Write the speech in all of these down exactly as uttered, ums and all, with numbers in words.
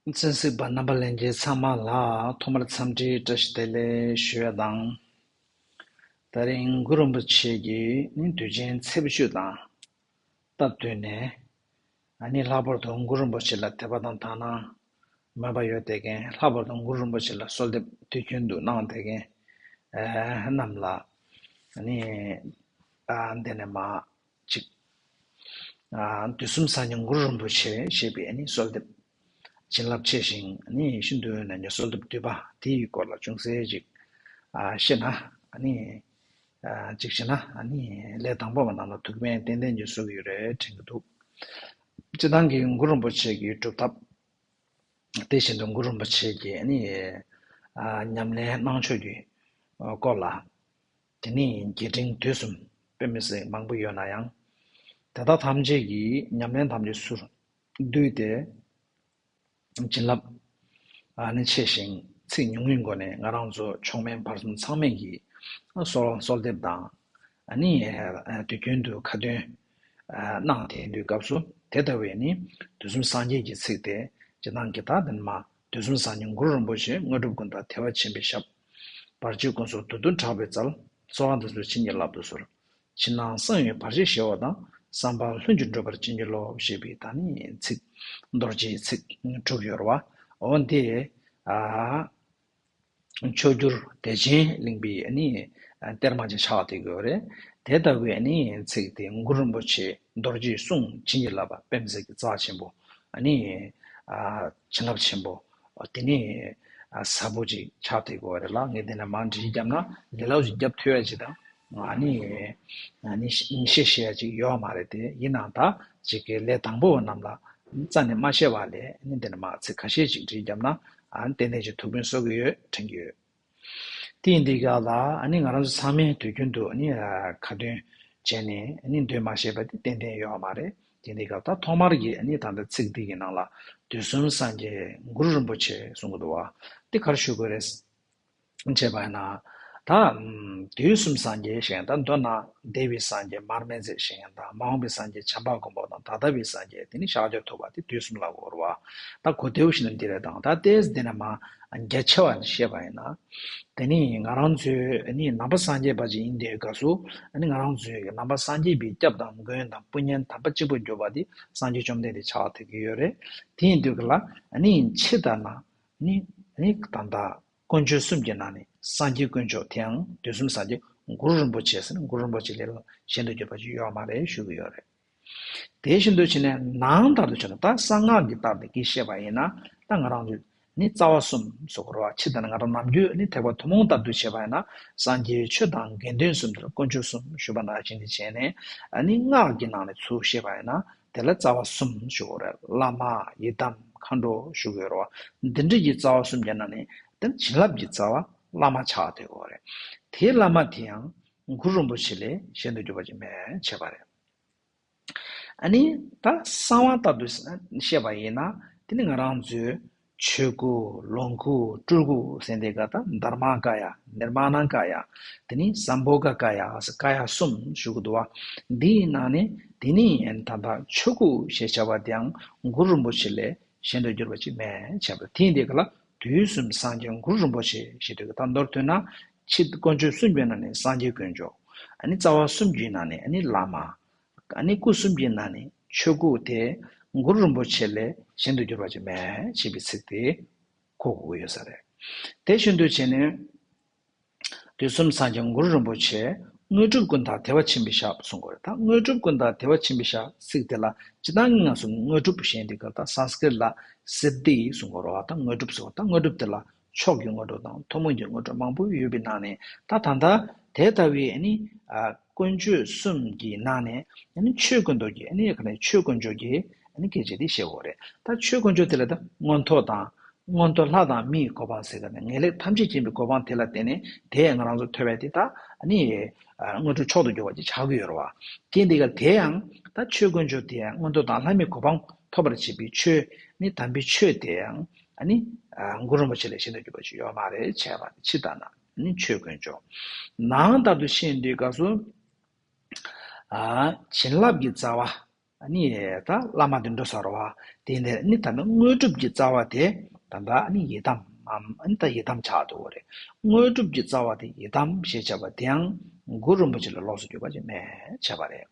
གསན་གཟིགས་པ་རྣམ་པ་ལྷན་རྒྱས་ཚང་མ་ལ་ཐོག་མར་འཚམས་འདྲིའི་བཀྲ་ཤིས་བདེ་ལེགས་ཞུ་ཡ་དང་། ད་རིང་གུ་རུ་རིན་པོ་ཆེ་གི་ནི་དུས་ཆེན་ཚེས་པ་བཅུ་དང་སྟབས་བསྟུན་ནས། ཨ་ནི་ལྷག་པར་དུ་གུ་རུ་རིན་པོ་ཆེ་ལ་དད་པ་དང་དག་སྣང་མོས་པ་ཡོད་བསྡད་མཁན། ལྷག་པར་དུ་གུ་རུ་རིན་པོ་ཆེ་ལ་གསོལ་འདེབས་དུས་རྒྱུན་དུ་གནང་བསྡད་མཁན། ཨ་རྣམས་ལ་ཨ་ནི་ཨ་འདི་ནས་མ་ཅིག་ཨ་དུས་གསུམ་སངས་རྒྱས་གུ་རུ་རིན་པོ་ཆེ་ཞེས་པའི་ཨ་ནི་གསོལ་འདེབས་བྱིན་རླབས་ཆེ་ཞིང་ཨ་ནི་ཤིན་ཏུ་ནས་ཀྱང་གསོལ་འདེབས་བསྡུས་པ་དེའི་སྐོར་ལ་ཅུང་ཟད་ཅིག་ཨ་བཤད་ན། ཨ་ནི་ཨ་ཅིག་བྱས་ན་ཨ་ནི་ལས་དང་པོ་བ་རྣམས་ལ་ཐུགས་ཕན་ཏན་ཏན་ཅིག་གསོ་གི་ཡོད་རེད་དྲན་གྱི་འདུག་སྤྱིར་བཏང་གི་གུ་རུ་རིན་པོ་ཆེ་གི་སྒྲུབ་ཐབས། དེ་བཞིན་དུ་གུ་རུ་རིན་པོ་ཆེ་གི་ཨ་ནི་ཨ་ཉམས་ལེན་གནང་ཕྱོགས་ཀྱི་སྐོར་ལ། དེ་ནི་རྒྱས་འབྲིང་བསྡུས་གསུམ་དཔེ་མི་སྲིད་མང་པོ་ཡོད་ན་ཡང་། དེ་དག་ཐམས་ཅད་ཀྱི་ཉམས་ལེན་ཐམས་ཅད་ཚུར་བསྡུས་ཏེ་བྱིན་རླབས་ཨ་ནི་ཆེ་ཞིང་ཚིག་ཉུང་ངུའི་སྒོ་ནས་ང་རང་ཚོ་མཆོག་དམན་བར་གསུམ་ཚང་མས་ཀྱི་གསོལ་གསོལ་འདེབས་དང་། ཨ་ནི་དུས་རྒྱུན་དུ་ཁ་ཏོན་གནང་བསྡད་དུས་སྐབས་སུ། དེ་ལྟ་བས་ནི་དུས་གསུམ་སངས་རྒྱས་ཀྱི་ཚིག་སྟེ་སྤྱིར་བཏང་གི་ད་དེ་ནི་མ་དུས་གསུམ་སངས་རྒྱས་གུ་རུ་རིན་པོ་ཆེ། དངོས་གྲུབ་ཀུན་བདག་ཐེག་པ་ཆེན་པོའི་ཞབས། བར་ཆད་ཀུན་སོལ་བདུད་འདུལ་དྲག་པོའི་རྩལ། གསོལ་བ་འདེབས་སོ་བྱིན་གྱིས་བརླབ་ཏུ་གསོལ། ཕྱི་ནང་གསང་བའི་བར་ཆད་ཞི་བ་དང་། བསམ་པ་ལྷུན་གྱིས་འགྲུབ་པར་བྱིན་གྱིས་རློབས། ཞེས་པའི་ད་ནི་ཚིག་རྡོ་རྗེའི་ཚིག་དྲུག་ཡོད་རེད་བ། འོ་འདི་ཨ། མཆོག་གྱུར་བདེ་ཆེན་གླིང་པའི་ཨ་ནི་གཏེར་མ་ཅིག་ཆགས་བསྡད་ཀྱི་ཡོད་རེད། དེ་ལྟ་བུའི་ཨ་ནི་ཚིག་དེ་གུ་རུ་རིན་པོ་ཆེ་རྡོ་རྗེའི་གསུང་བྱིན་གྱིས་བརླབས་པ་དཔེ་མི་སྲིད་ཀྱི་རྩ་ཆེན་པོ། ཨ་ནི་ཨ་བྱིན་རླབས་ཆེན་པོ། དེ་ནི་ཨ་ཟབ་པོ་ཅིག་ཆགས་བསྡད་ཀྱི་ཡོད་རེད་ལ། ངས་དེ་ནས་མར་འགྲེལ་བརྒྱབ་ན་ལས་སླ་པོ་ཅིག་བརྒྱབ་ཐུབ་ཡ་ཅིག་དང་། ཨ་ནི་ཨ་ནི་ཤེས་ཤེས་ཡ་ཅིག་ཡོད་མ་རེད་དེ། ཡིན་ནའང་ད་ཅིག་གི་ལས་དང་པོ་བ་རྣམས་ལ་རྩ་ནས་མ་བཤད་པ་ལས། ཨ་ནི་དེ་ནས་མར་ཚིག་ཁ་ཤས་ཅིག་འགྲེལ་བརྒྱབ་ན། ཨ་ནི་ཏན་ཏན་ཅིག་ཐུགས་ཕན་གསོས་ཀྱི་ཡོད་དྲན་གྱི་ཡོད། དེ་ཡིན་དུས་སྐབས་ལ་ཨ་ནི་ང་རང་ཚོ་ཚང་མས་དུས་རྒྱུན་དུ་ཨ་ནི་ཁ་ཏོན་བྱས་ནས་ཨ་ནི་འདོན་མ་ཤེས་པ་དེ་ཏན་ཏན་ཡོད་མ་རེད། དེ་འདི་སྐབས་ད་ཐོག་མར་གྱི་ཨ་ནི་ད་ལྟ་ཚིག་འདི་གི་ནང་ལ་དུས་གསུམ་སངས་རྒྱས་གུ་རུ་རིན་པོ་ཆེ་གསུང་གི་འདུག་བ། འདི་ག་རེ་ཞུ་དགོས་རེད་བྱས་པ་ཡིན་ན། ད་དུས་གསུམ་སངས་རྒྱས་ཞེས་ཡང་ད་མདོར་ན་འདས་པའི་སངས་རྒྱས་མར་མེ་མཛད་ཞེས་ཡང་དང་། མ་འོངས་པའི་སངས་རྒྱས་བྱམས་པ་མགོན་པོ་དང་། ད་ལྟ་བའི་སངས་རྒྱས་དེ་ནི་ཤཱཀྱ་ཐུབ་པ། དེ་དུས་གསུམ་ལ་གོ་དགོས་རེད་བ། ད་གོ་བདེ་བོ་ཞིག་ན་འདི་རེད་དང་། ད་ལྟའི་འདི་ནས་མ་རྒྱ་ཆེ་བ་བཤད་པ་ཡིན་ན། དེ་ནི་ང་རང་ཚོའི་ནི་ནང་པ་སངས་རྒྱས་པ་ཅིག་ཡིན་དུས་སྐབས་སུ། ནི་ང་རང་ཚོའི་ནང་པ་སངས་རྒྱས་པའི་སྐྱབས་དང་མགོན་དང་དཔུང་གཉེན་དམ་པ་གཅིག་པུར་གྱུར་པ་དེ་སངས་རྒྱས་བཅོམ་ལྡན་འདས་ཆགས་བསྡད་ཀྱི་ཡོད་རེད། དེ་ཡིན་དུས་ཀྱི་ལ་ནི་ཕྱི་ལྟར་ན་ནི་ནི་ད་ལྟ་དཀོན་མཆོག་གསུམ་གྱི་ནང་ནས་སངས་རྒྱས་དཀོན་མཆོག་དེའང་དུས་གསུམ་སངས་རྒྱས་གུ་རུ་རིན་པོ་ཆེ་ཟེར་ན་གུ་རུ་རིན་པོ་ཆེ་ལས་གཞན་དུ་གྱུར་པ་ཅིག་ཡོད་མ་རེད་ཞུ་གི་ཡོད་རེད། དེ་བཞིན་དུ་བྱས་ནས་ནང་ལྟར་དུ་བྱས་ན། ད་གསང་སྔགས་ཀྱི་ལྟར་དུ་གིས་བཤད་པ་ཡིན་ན། ད་ང་རང་ཚོས་ནི་རྩ་བ་གསུམ་ཟེར་དགོས་རེད་བ། ཕྱི་ལྟར་ན་ང་རང་ནམ་རྒྱུན་ནི་ཐེག་པ་ཐུན་མོང་ལྟར་དུ་བྱས་པ་ཡིན་ན། སངས་རྒྱས་ཆོས་དང་དགེ་འདུན་གསུམ་དེ་ལ་དཀོན་མཆོག་གསུམ་ཞུ་བ་ནང་བཞིན་དུ་བྱས་ནས། ཨ་ནི་སྔགས་ཀྱི་ནང་ནས་ཚུར་བཤད་པ་ཡིན་ན། དེ་ལ་རྩ་བ་གསུམ་ཞུ་དགོས་རེད། བླ་མ། ཡི་དམ། མཁའ་འགྲོ་ཞུ་དགོས་རེད་བ། འདི་འདྲ་གི་རྩ་བ་གསུམ་གྱི་ནང་ནས་དེ་བྱིན་རླབས་ཀྱི་རྩ་བ་བླ་མ་ཆགས་བསྡད་ཀྱི་ཡོད་རེད། དེའི་བླ་མ་དེ་ཡང་གུ་རུ་རིན་པོ་ཆེ་ལས་གཞན་དུ་གྱུར་པ་ཅིག་མེད་བྱས་པ་རེད། ཨ་ནི་ད་གསང་བ་ལྟར་དུ་བཤད་པ་ཡིན་ན། དེ་ནི་ང་རང་ཚོའི་ཆོས་སྐུ། ལོངས་སྐུ། སྤྲུལ་སྐུ་ཟེར་དེ་ག་ད་དྷརྨ་ཀ་ཡ། ནིར་མ་ཎ་ཀ་ཡ། དེ་ནི་སམ་བྷོ་ག་ཀ་ཡ་ཟེར་ཀ་ཡ་གསུམ་ཞུ་གི་འདུག་བ། འདིའི་ནང་ནས་དེ་ནི་ད་ལྟ་ཆོས་སྐུ་ཞེས་བྱ་བ་དེའང་གུ་རུ་རིན་པོ་ཆེ་ལས་གཞན་དུ་གྱུར་པ་ཅིག་མེད་བྱས་པ་རེད། དེ་ཡིན་དུས་ག་ལ་དུས་གསུམ་སངས་རྒྱས་གུ་རུ་རིན་པོ་ཆེ་ཞེས་དུས་ཀྱི་ད་མདོར་བསྡུས་ན། ཕྱི་དཀོན་མཆོག་གསུམ་གྱི་ནང་ནས་སངས་རྒྱས་དཀོན་མཆོག་ཨ་ནི་རྩ་བ་གསུམ་གྱི་ནང་ནས་ཨ་ནི་བླ་མ། ཨ་ནི་སྐུ་གསུམ་གྱི་ནང་ནས་ཆོས་སྐུ་དེ་གུ་རུ་རིན་པོ་ཆེ་ལས་གཞན་དུ་གྱུར་པ་ཅིག་མེད་ཅེས་པའི་ཚིག་དེ་གོ་དགོས་ཀྱི་ཡོད་ས་རེད། དེ་བཞིན་དུ་བྱས་ནས་དུས་གསུམ་སངས་རྒྱས་གུ་རུ་རིན་པོ་ཆེ་དངོས་གྲུབ་ཀུན་བདག་ཐེག་པ་ཆེན་པོའི་ཞབས་གསུང་གི་ཡོད་རེད། ད་དངོས་གྲུབ་ཀུན་བདག་ཐེག་པ་ཆེན་པོའི་ཞབས་ཚིག་དེ་ལ་སྤྱིར་བཏང་གི་ང་ཚོ་དངོས་གྲུབ་ཞེས་འདི་ག་ད་སཾ་སྐྲྀཏ་ལ་སིདྡྷི་གསུང་གི་ཡོད་རེད་བ། ད་དངོས་གྲུབ་ཟེར་བ། ད་དངོས་གྲུབ་དེ་ལ་མཆོག་གི་དངོས་གྲུབ་དང་ཐུན་མོང་གི་དངོས་གྲུབ་མང་པོ་ཡོད་པའི་ནང་ནས། ད་ད་ལྟ་དེ་ལྟ་བུའི་ཨ་ནི་ཨ་དཀོན་མཆོག་གསུམ་གྱི་ནང་ནས་ཨ་ནི་ཆོས་དཀོན་མཆོག་གི་ཨ་ནི་ག་ནས་ཆོས་དཀོན་མཆོག་གི་ཨ་ནི་སྐད་ཆ་དེ་བཤད་དགོས་རེད། ད་ཆོས་དཀོན་མཆོག་དེ་ལ་ད་མངོན་མཐོ་དང་། མངོན་མཐོ་ལྷ་དང་མིའི་གོ་འཕང་ཟེར་ག་ནས་ངེས་ལེགས་ཐམས་ཅད་མཁྱེན་པའི་གོ་འཕང་དེ་ལ་བརྟེན་ནས་དེ་ང་རང་ཚོ་ཐོབ་པ་དེ་ད་ཨ་ནི་ཨ་དངོས་གྲུབ་མཆོག་ཏུ་གྱུར་པ་ཅིག་ཆགས་ཀྱི་ཡོད་རེད་བ། དེ་འདི་ག་དེ་ཡང་ད་ཆོས་དཀོན་མཆོག་དེ་ཡང་མངོན་མཐོ་དང་ལྷ་མིའི་གོ་འཕང་ཐོབ་པར་བྱེད་པའི་ཆོས་ནི་དམ་པའི་ཆོས་དེ་ཡང་ཨ་ནི་ཨ་གུ་རུ་རིན་པོ་ཆེ་ལས་གཞན་དུ་གྱུར་པ་ཅིག་ཡོད་མ་རེད་བྱས་པ་ཕྱི་ལྟར་ན་ནི་ཆོས་དཀོན་མཆོག་ནང་ལྟར་དུ་ཤེས་འདོད་སྐབས་སུ། ཨ་བྱིན་རླབས་ཀྱི་རྩ་བ། ཨ་ནི་ད་བླ་མ་དེ་འགྲོ་ས་རེད་བ། དེ་ནས་ཨ་ནི་ད་ནི་དངོས་གྲུབ་ཀྱི་རྩ་བ་དེ་ད་ལྟ་ཨ་ནི་ཡི་དམ་ཨ་ནི་ད་ཡི་དམ་ཆགས་འདུག་གོ་རེད། དངོས་གྲུབ་ཀྱི་རྩ་བ་དེ་ཡི་དམ་ཞེས་བྱ་བ་དེའང་གུ་རུ་རིན་པོ་ཆེ་ལ་ལོགས་སུ་གྱུར་པ་ཅིག་མེད་བྱས་པ་རེད།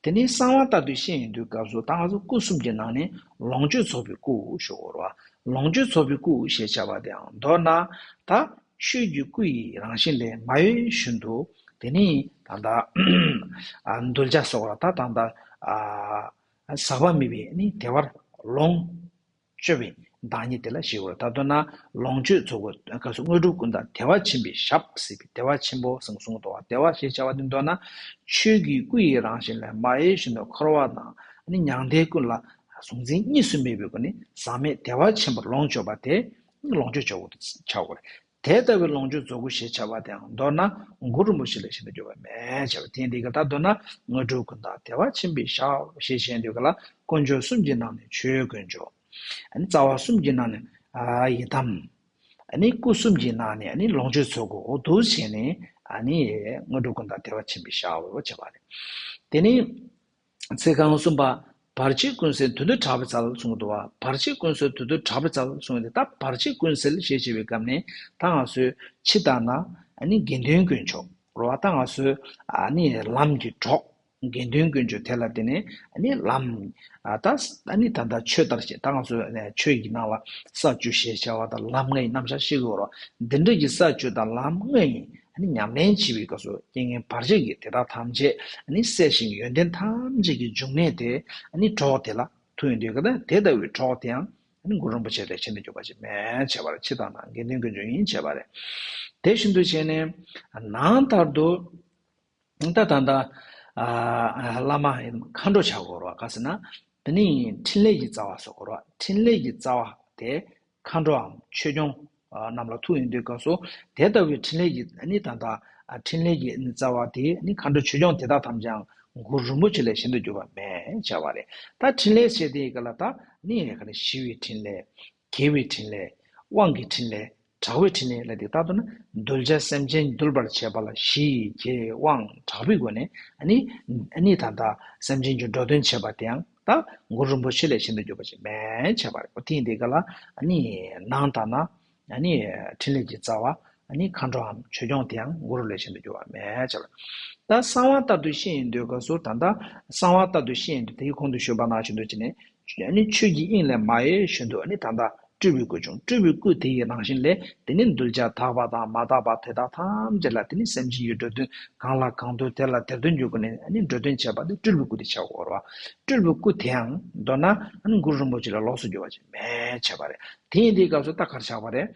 དེ་ནས་གསང་བ་ལྟར་དུ་བཤད་ཡོང་དུས་སྐབས་སུ་ད་ང་ཚོ་སྐུ་གསུམ་གྱི་ནང་ནས་ལོངས་སྤྱོད་ཚོགས་པའི་སྐུ་ཞུ་དགོས་རེད་བ། ལོངས་སྤྱོད་ཚོགས་པའི་སྐུ་ཞེས་བྱ་བ་དེའང་མདོར་ན་ད་ཆོས་ཀྱི་སྐུ་ཡི་རང་བཞིན་ལས་མ་གཡོས་བཞིན་དུ། དེ་ནི་ད་ལྟ་ཨ་གདུལ་བྱ་སོགས་ལ་ད་ད་ལྟ་ཨ་ཟག་པ་མེད་པའི་ནི་བདེ་བར་ལོངས་སྤྱོད་པའི་བདག་ཉིད་དེ་ལ་ཞེས་པར། ད་མདོར་ན་ལོངས་སྤྱོད་ཚོགས་པའི་སྐབས་སུ་དངོས་གྲུབ་ཀུན་བདག་བདེ་བ་ཆེན་པོའི་ཞབས་ཟེར་བའི་བདེ་བ་ཆེན་པོ་ཟེར་གསུངས་འདུག་བ། བདེ་བ་ཞེས་བྱ་བ་འདི་མདོར་ན་ཆོས་ཀྱི་སྐུ་ཡི་རང་བཞིན་ལས་མ་གཡོས་བཞིན་དུ་འཁོར་བ་དང་ནི་མྱང་འདས་ཀུན་ལ་གཟུང་འཛིན་གཉིས་སུ་མེད་པའི་སྒོ་ནས་ཟག་མེད་བདེ་བ་ཆེན་པོར་ལོངས་སྤྱོད་པ་དེ་ལོངས་སྤྱོད་ཚོགས་པ་ཆགས་དགོས་རེད། དེ་ལྟ་བུའི་ལོངས་སྤྱོད་རྫོགས་སྐུ་ཞེས་བྱ་བ་དེའང་མདོར་ན་གུ་རུ་རིན་པོ་ཆེ་ལས་གཞན་དུ་གྱུར་པ་མེད་བྱ་བ་དེ་འདི་ག་ད་མདོར་ན་དངོས་གྲུབ་ཀུན་བདག་བདེ་བ་ཆེན་པོའི་ཞབས་ཞེས་བྱ་དུས་ག་ལ་དཀོན་མཆོག་གསུམ་གྱི་ནང་ནས་ཆོས་དཀོན་མཆོག་ཨ་ནི་རྩ་བ་གསུམ་གྱི་ནང་ནས་ཨ་ཡི་དམ། ཨ་ནི་སྐུ་གསུམ་གྱི་ནང་ནས་ཨ་ནི་ལོངས་སྤྱོད་ཚོགས་སྐུ་འོ་འདུག་བྱས་ནས་ཨ་ནི་དངོས་གྲུབ་ཀུན་བདག་བདེ་བ་ཆེན་པོའི་ཞབས་བྱ་བ་རེད། དེ་ནི། ཚིག་རྐང་གསུམ་པ། བར་ཆད་ཀུན་སེལ་དོན་དུ་གྲགས་པའི་རྩལ་གསུངས་འདུག་བ། བར་ཆད་ཀུན་སེལ་དོན་དུ་གྲགས་པའི་རྩལ་གསུངས་ཏེ། ད་བར་ཆད་ཀུན་སེལ་ཞེས་བྱ་བའི་སྐབས་ནས་ད་ང་ཚོས་ཕྱི་ལྟར་ན་ཨ་ནི་དགེ་འདུན་དཀོན་མཆོག་རེད་བ། ད་ང་ཚོས་ཨ་ནི་ལམ་གྱི་གྲོགས་དགེ་འདུན་དཀོན་མཆོག་དེ་ལ་བརྟེན་ནས་ཨ་ནི་ལམ་ཨ་ད་ཨ་ནི་ད་ལྟ་ཆོས་ལྟར་བྱེད། ད་ང་ཚོས་ཆོས་ཀྱི་ནང་ལ་ས་བཅུ་ཞེས་བྱ་བ་དང་ལམ་ལྔ་ཡི་རྣམ་གཞག་ཤེས་དགོས་རེད་བ། འདི་འདྲ་གི་ས་བཅུ་དང་ལམ་ལྔ་ཡི་ཨ་ནི་ཉམས་ལེན་བྱེད་པའི་སྐབས་སུ་རྐྱེན་ངན་བར་ཆད་ཀྱི་དེ་དག་ཐམས་ཅད་ཨ་ནི་བསལ་ཞིང་ཡོན་ཏན་ཐམས་ཅད་ཀྱི་འབྱུང་གནས་དེ་ཨ་ནི་གྲོགས་དེ་ལ་ཐུག་ཡོང་དུས་ཀ་ད་དེ་ལྟ་བུའི་གྲོགས་དེའང་ཨ་ནི་གུ་རུ་རིན་པོ་ཆེ་ལས་གཞན་དུ་གྱུར་པ་ཅིག་མེད་བྱས་པ་རེད། ཕྱི་ལྟར་ན་དགེ་འདུན་དཀོན་མཆོག་ཡིན་བྱས་པ་རེད། དེ་བཞིན་དུ་བྱས་ནས་ནང་ལྟར་དུ་ད་ད་ད་ཨ་བླ་མ་ཡིན་མཁའ་འགྲོ་བྱ་དགོས་རེད་བ། ག་ཟེར་ན་དེ་ནི་འཕྲིན་ལས་ཀྱི་རྩ་བ་སོགས་དགོས་རེད་བ། འཕྲིན་ལས་ཀྱི་རྩ་བ་དེ། མཁའ་འགྲོའམ་ཆོས་སྐྱོང་རྣམས་ལ་ཐུག་ཡོང་དུས་སྐབས་སུ་དེ་ལྟ་བུའི་འཕྲིན་ལས་ཀྱི་ཨ་ནི་ད་ལྟ་འཕྲིན་ལས་ཀྱི་རྩ་བ་དེ་ནི་མཁའ་འགྲོ་ཆོས་སྐྱོང་དེ་དག་ཐམས་ཅད་གུ་རུ་རིན་པོ་ཆེ་ལས་གཞན་དུ་གྱུར་པ་མེད་བྱ་བ་རེད། ད་འཕྲིན་ལས་བྱེད་དེ་ག་ལ་ད་ནི་ག་ནི་ཞི་བའི་འཕྲིན་ལས། དགེ་བའི་འཕྲིན་ལས། དབང་གི་འཕྲིན་ལས། དྲག་པོའི་འཕྲིན་ལས་ལ་དེ་ལྟར་དུ་ན་གདུལ་བྱ་སེམས་ཅན་འདུལ་བར་བྱེད་པ་ལ་ཞི་རྒྱས་དབང་དྲག་པོའི་སྒོ་ནས་ཨ་ནི་ཨ་ནི་ད་ལྟ་སེམས་ཅན་གྱི་འགྲོ་དོན་བྱེད་པ་དེའང་ད་གུ་རུ་རིན་པོ་ཆེ་ལས་གཞན་དུ་གྱུར་པ་ཅིག་མེད་བྱས་པ་རེད། དེ་ཡིན་དུས་ག་ལ་ཨ་ནི་ནང་ལྟར་ན་ཨ་ནི་འཕྲིན་ལས་ཀྱི་རྩ་བ་ཨ་ནི་མཁའ་འགྲོའམ་ཆོས་སྐྱོང་དེའང་གུ་རུ་ལས་གཞན་དུ་གྱུར་པ་མེད་བྱས་པ་རེད། ད་གསང་བ་ལྟར་དུ་བཤད་ཡོང་དུས་སྐབས་སུ་ད་ལྟ་གསང་བ་ལྟར་དུ་བཤད་ཡོང་དུས་དེའི་གོང་དུ་ཞུས་པ་ནང་བཞིན་དུ་བྱས་ནས་ཨ་ནི་ཆོས་ཀྱི་དབྱིངས་ལས་མ་གཡོས་བཞིན་དུ་ཨ་ནི་ད་ལྟ་སྤྲུལ་པའི་སྐུ་བྱུང་། སྤྲུལ་པའི་སྐུ་དེ་ཡི་རང་བཞིན་ལས་དེ་ནི་གདུལ་བྱ་དག་པ་དང་མ་དག་པ་དེ་དག་ཐམས་ཅད་ལ་དེ་ནི་སེམས་ཅན་གྱི་འགྲོ་དོན་གང་ལ་གང་འདུལ་དེ་ལ་དེར་འདོན་གྱི་སྒོ་ནས་ཨ་ནི་འགྲོ་དོན་བྱེད་པ་དེ་སྤྲུལ་པའི་སྐུ་དེ་བྱ་དགོས་རེད་བ། སྤྲུལ་པའི་སྐུ་དེའང་མདོར་ན་ཨ་ནི་གུ་རུ་རིན་པོ་ཆེ་ལ་ལོགས་སུ་གྱུར་པ་ཅིག་མེད་བྱས་པ་རེད། དེ་ཡིན་དུས་སྐབས་སུ་ད་ག་རེ་ཆགས་པ་རེད།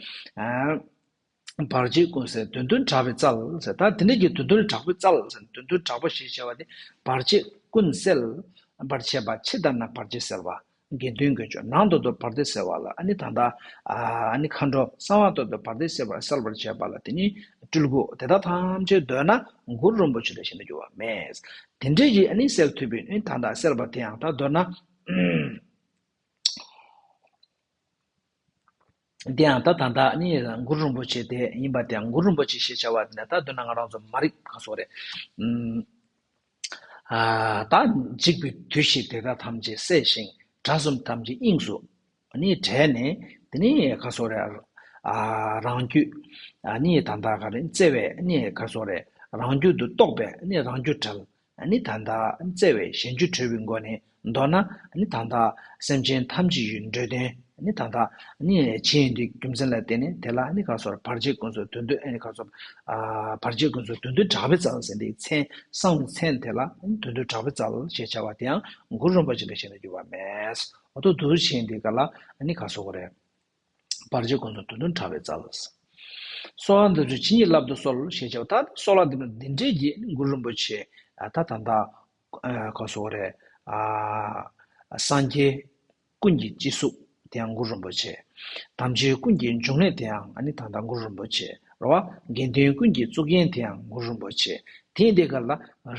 ཨ། བར་ཆད་ཀུན་སེལ་དོན་མཐུན་གྲགས་པའི་རྩལ་ཟེར། ད་དེ་འདྲ་གི་དོན་མཐུན་གྲགས་པའི་རྩལ་ཟེར། དོན་མཐུན་གྲགས་པ་ཞེས་བྱ་བ་དེ་བར་ཆད་ཀུན་སེལ་བར་བྱེད་པ། ཕྱི་ལྟར་ན་བར་ཆད་སེལ་བ། དགེ་འདུན་དཀོན་མཆོག་ནང་དུ་དུ་བར་ཆད་སེལ་བ་ལ་ཨ་ནི་ད་ལྟ་ཨ་ནི་མཁའ་འགྲོ་གསང་བ་ལྟར་དུ་བར་ཆད་སེལ་བར་སེལ་བར་བྱེད་པ་ལ་དེ་ནི་སྤྲུལ་སྐུ་དེ་དག་ཐམས་ཅད་འདོད་ན་གུ་རུ་རིན་པོ་ཆེ་ལས་གཞན་དུ་གྱུར་པ་མེད། དེ་འདྲ་གི་ཨ་ནི་སེལ་ཐུབ་པའི་ཨ་ནི་ད་ལྟ་སེལ་བ་དེ་ཡང་ད་མདོར་ན། དེ་ཡང་ད་ད་ལྟ་ནི་གུ་རུ་རིན་པོ་ཆེ་དེ་ཡིན་པ་དེ་ཡང་གུ་རུ་རིན་པོ་ཆེ་ཞེས་བྱ་བ་དེ་ནི་ད་མདོར་ན་ང་རང་ཚོ་མ་རིག་ག་སོགས་རེད། ཨུམ། ཨ་ད་འཇིག་པའི་བདུད་བཞི་དེ་དག་ཐམས་ཅད་བསལ་ཞིང་དགྲ་གསུམ་ཐམས་ཅད་དབྱིངས་སུ་ནི་བསྒྲལ་ནས་དེ་ནི་ག་སོགས་རེད། ཨ་རང་རྒྱུད་ཨ་ནི་ད་ལྟ་ག་རེ་བརྩེ་བས་ནི་ག་སོགས་རེད། རང་རྒྱུད་དུ་རྟོགས་པས་ནི་རང་རྒྱུད་བྲལ། ཨ་ནི་ད་ལྟ་བརྩེ་བའི་གཞན་རྒྱུད་གྲོལ་བའི་སྒོ་ནས་མདོར་ན་ཨ་ནི་ད་ལྟ་སེམས་ཅན་ཐམས་ཅད་ཡི་འགྲོ་དོན་ཨ་ནི་ད་ལྟ་ཨ་ནི་ཇི་ཡིན་དེའི་རྒྱུ་མཚན་ལ་བརྟེན་ནས་དེ་ལ་ཨ་ནི་ག་སོགས་བར་ཆད་ཀུན་སེལ་དོན་མཐུན་ཨ་ནི་ག་སོགས་ཨ་བར་ཆད་ཀུན་སེལ་དོན་མཐུན་གྲགས་པའི་རྩལ་ཟེར་འདིའི་མཚན་གསང་བའི་མཚན་དེ་ལ་ཨ་ནི་དོན་མཐུན་གྲགས་པའི་རྩལ་ཞེས་བྱ་བ་དེའང་གུ་རུ་རིན་པོ་ཆེ་ལས་གཞན་དུ་གྱུར་པ་མེད། འོ་ཐུག་འདུག་ཇི་ཡིན་དེའི་སྐབས་ལ་ཨ་ནི་ག་སོགས་རེད། བར་ཆད་ཀུན་སེལ་དོན་མཐུན་གྲགས་པའི་རྩལ། གསོལ་བ་འདེབས་ཚུལ་ཇི་སྙེད་བསླབ་ཏུ་གསོལ་ཞེས་བྱ་བ། ད་གསོལ་བ་འདེབས་ན་འདི་འདྲའི་གི་གུ་རུ་རིན་པོ་ཆེ་ཨ་ད་ད་ད་ཨ་ག་སོགས་རེད། ཨ་སངས་རྒྱས་ཀུན་གྱི་སྤྱི་གཟུགས་དེ་ཡང་གུ་རུ་རིན་པོ་ཆེ། དམ་ཆོས་ཀུན་གྱི་འབྱུང་གནས་དེ་ཡང་ཨ་ནི་ད་ད་གུ་རུ་རིན་པོ་ཆེ་རེད་བ། དགེ་འདུན་ཀུན་གྱི་གཙུག་རྒྱན་དེ་ཡང་གུ་རུ་རིན་པོ་ཆེ། དེ་ཡིན་དུས་ག་ལ་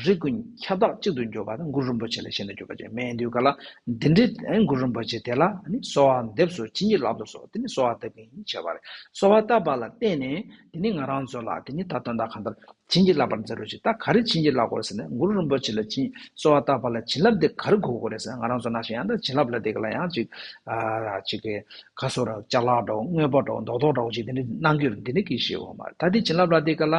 རིགས་ཀུན་ཁྱབ་བདག་གཅིག་ཏུ་གྱུར་པ་དང་གུ་རུ་རིན་པོ་ཆེ་ལ་ཞེན་ཏུ་གྱུར་པ་ཅིག་མེད་དུས་ག་ལ། འདི་འདྲའི་གུ་རུ་རིན་པོ་ཆེ་དེ་ལ་གསོལ་བ་འདེབས་སོ། བྱིན་གྱིས་བརླབ་ཏུ་གསོལ། དེ་ནི་གསོལ་བ་འདེབས་མཁན་བྱས་པ་རེད། གསོལ་བ་བཏབ་པ་ལ་བརྟེན་ནས་དེ་ནི་ང་རང་ཚོ་ལ་དེ་ནི་ད་དོན་དག་གང་ལྟར་བྱིན་གྱིས་བརླབ་པར་མཛད་རོགས་ཞེས། ད་ག་རེ་བྱིན་གྱིས་བརླབ་དགོས་རེད་ཟེར་ན། གུ་རུ་རིན་པོ་ཆེ་ལ་བྱིན་གསོལ་བ་བཏབ་པ་ལ་བྱིན་རླབས་དེ་ག་རེ་དགོས་དགོས་རེད་ཟེར་ན། ང་རང་ཚོ་ནང་བཞིན་ཡང་ད་བྱིན་རླབས་ལ་དེ་ག་ལ་ཡང་ཅིག་ཨ་ཅིག་གི་ག་སོ་ར་ཅ་ལག་འདྲ་བོ་དངོས་པོ་འདྲ་བོ་རྡོག་རྡོག་འདྲ་བོ་ཅིག་དེ་འདྲ་གནང་རྒྱུ་རེད། འདི་ནི་གི་ཞེས་འོ་མ་རེད། ད་དེ་བྱིན་རླབས་ལ་དེ་ག་ལ་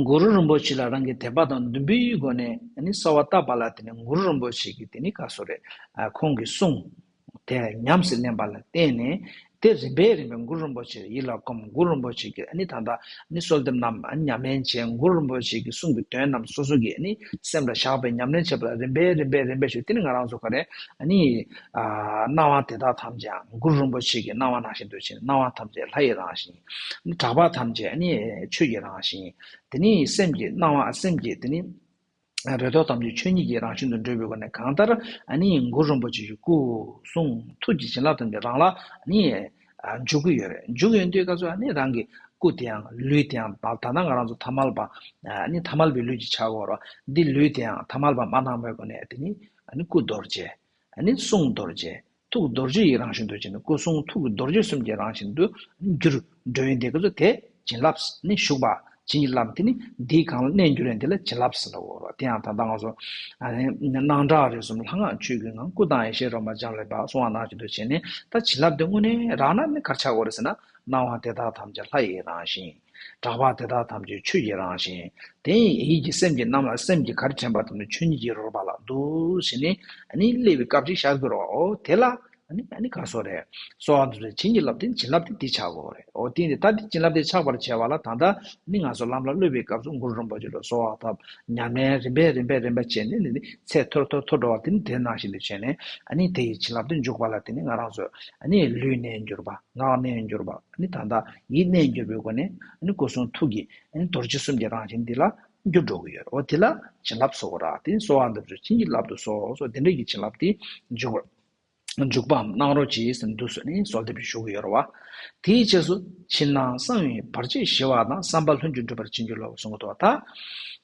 གུ་རུ་རིན་པོ་ཆེ་ལ་རང་གི་དད་པ་དང་འདུན་པའི་སྒོ་ནས་ནི་གསོལ་བ་བཏབ་པ་ལ་དེ་ནི་གུ་རུ་རིན་པོ་ཆེ་གིས་དེ་ནི་ག་སོ་རེད། ཨ་ཁོང་གི་གསུང་དེ་ཉམས་སུ་ལེན་པ་ལ་བརྟེན་ནས། དེ་རིམ་པས་རིམ་པས་གུ་རུ་རིན་པོ་ཆེ་ཡིད་ལ་སྒོམ། གུ་རུ་རིན་པོ་ཆེ་གི་ཨ་ནི་ད་ལྟ་ནི་གསོལ་འདེབས་རྣམས་ཨ་ནི་ཉམས་ལེན་བྱས། གུ་རུ་རིན་པོ་ཆེ་གི་གསུང་གི་དོན་རྣམས་སོ་སོ་གི་ཨ་ནི་སེམས་ལ་བཞག་པའི་ཉམས་ལེན་བྱེད་པ་ལ་རིམ་པས་རིམ་པས་རིམ་པས་ཞུ། དེ་ནི་ང་རང་ཚོ་ག་རེ་ཨ་ནི་ཨ་སྣང་བ་དེ་དག་ཐམས་ཅད་གུ་རུ་རིན་པོ་ཆེ་གི་སྣང་བ་ནང་བཞིན་དུ་བྱས། སྣང་བ་ཐམས་ཅད་ལྷ་ཡི་རང་བཞིན། གྲགས་པ་ཐམས་ཅད་ཨ་ནི་ཆོས་ཀྱི་རང་བཞིན། དེ་ནི་སེམས་ཀྱི་སྣང་བ་སེམས་ཀྱི་དེ་ནི། རེ་དོགས་ཐམས་ཅད་ཆོས་ཉིད་ཀྱི་རང་བཞིན་དུ་འགྲོ་བའི་སྒོ་ནས་གང་ལྟར་ཨ་ནི་གུ་རུ་རིན་པོ་ཆེ་ཡི་སྐུ་གསུང་ཐུགས་ཀྱི་བྱིན་རླབས་ཐམས་ཅད་རང་ལ་ཨ་ནི་འཇུག་གི་ཡོད་རེད། འཇུག་ཡོང་དུས་སྐབས་སུ་ཨ་ནི་རང་གི་སྐུ་དེའང་ལུས་དེའང་ད་ད་ལྟ་ང་རང་ཚོ་ཐ་མལ་པ་ཨ་ནི་ཐ་མལ་པའི་ལུས་ཀྱི་ཆ་བོར་བ་འདི་ལུས་དེའང་ཐ་མལ་པ་མ་སྣང་བའི་སྒོ་ནས་དེ་ནི་ཨ་ནི་སྐུ་རྡོ་རྗེ། ཨ་ནི་གསུང་རྡོ་རྗེ། ཐུགས་རྡོ་རྗེ་ཡི་རང་བཞིན་དུ་བྱས་ནས་སྐུ་གསུང་ཐུགས་ཀྱི་རྡོ་རྗེ་གསུམ་གྱི་རང་བཞིན་དུ་འགྱུར་འགྲོ་ཡོང་དུས་སྐབས་སུ་དེ་བྱིན་རླབས་ནི་ཞུགས་པ། བྱིན་གྱིས་བརླབས། དེ་ནི་འདིའི་སྒང་ལ་གནས་འགྱུར་ཡོང་དེ་ལ་བྱིན་རླབས་ཟེར་བ་རེད། དེ་ཡང་ད་ལྟ་ང་ཚོ་ཨ་ནི་སྣང་གྲགས་རིག་གསུམ་ལྷ་སྔགས་ཆོས་ཀུན་ངང་། སྐུ་དང་ཡེ་ཤེས་རོལ་པར་སྦྱངས་ལ་འབད་གསུངས་པ་ནང་བཞིན་དུ་བྱས་ནས། ད་བྱིན་རླབས་དེ་དངོས་གནས་རང་ན་ནི་ག་རེ་ཆགས་དགོས་རེད་ཟེར་ན། སྣང་བ་དེ་དག་ཐམས་ཅད་ལྷ་ཡི་རང་བཞིན། གྲགས་པ་དེ་དག་ཐམས་ཅད་ཆོས་ཀྱི་རང་བཞིན། དེ་ཡིད་ཀྱི་སེམས་ཀྱི་རྣམ་ལ་སེམས་ཀྱི་ག་རེ་དྲན་པ་དེ་ནི་ཆོས་ཉིད་ཀྱི་རོལ་པ་ལ་འདུག་ཟེར་ནས་ཨ་ནི་སླེབས་པའི་སྐབས་ཅིག་བཞག་དགོས་རེད་བ། འོ་དེ་ལ་ཨ་ནི་ཨ་ནི་ག་སོ་རེད། གསོལ་བ་འདེབས་སོ། བྱིན་གྱིས་བརླབས་ཏེ་བྱིན་རླབས་དེ་འདི་ཆགས་དགོས་རེད། འོ་དེ་ནི་ད་འདི་བྱིན་རླབས་དེ་ཆགས་པར་བྱས་པ་ལ་ད་ལྟ་ནི་ང་ཚོ་ལམ་ལ་སླེབས་པའི་སྐབས་སུ་གུ་རུ་རིན་པོ་ཆེ་ལ་གསོལ་བ་བཏབ། ཉམས་ལེན་རིམ་པས་རིམ་པས་རིམ་པས་བྱས་ནས་ནི་ཚད་མཐོ་མཐོ་མཐོ་འགྲོ་བ་དེ་ནི་དེ་ནང་བཞིན་དུ་བྱས་ནས་ཨ་ནི་དེ་ཡི་བྱིན་རླབས་དེ་འཇུག་པ་ལ་དེ་ནི་ང་རང་ཚོ་ཨ་ནི་ལུས་གནས་འགྱུར་བ། ངག་གནས་འགྱུར་བ། ནི་ད་ལྟ་ཡིད་གནས་འགྱུར་བའི་སྒོ་ནས་ནི་སྐུ་གསུང་ཐུགས་ཀྱི་ནི་རྡོ་རྗེ་གསུམ་གྱི་རང་བཞིན་འདི་ལ་འགྱུར་འགྲོ་གི་ཡོད་རེད། འོ་དེ་ལ་བྱིན་རླབས་ཟེར་བ་རེད། དེ་ནི་གསོལ་བ་འདེབས་སོ། བྱིན་གྱིས་བརླབ་ཏུ་གསོལ་སོགས་དེ་འདྲ་གི་བྱིན་རླབས་དེ་འཇུག་པ་འཇུག་པའམ་གནང་རོགས་གྱིས་ཟེར་འདུག་ཟེར་ནས་གསོལ་འདེབས་ཞུ་གི་ཡོད་རེད་བ། དེའི་རྗེས་སུ་ཕྱི་ནང་གསང་བའི་བར་ཆད་ཞི་བ་དང་། བསམ་པ་ལྷུན་གྱིས་འགྲུབ་པར་བྱིན་གྱིས་རློབས་གསུང་གི་འདུག་བ། ད་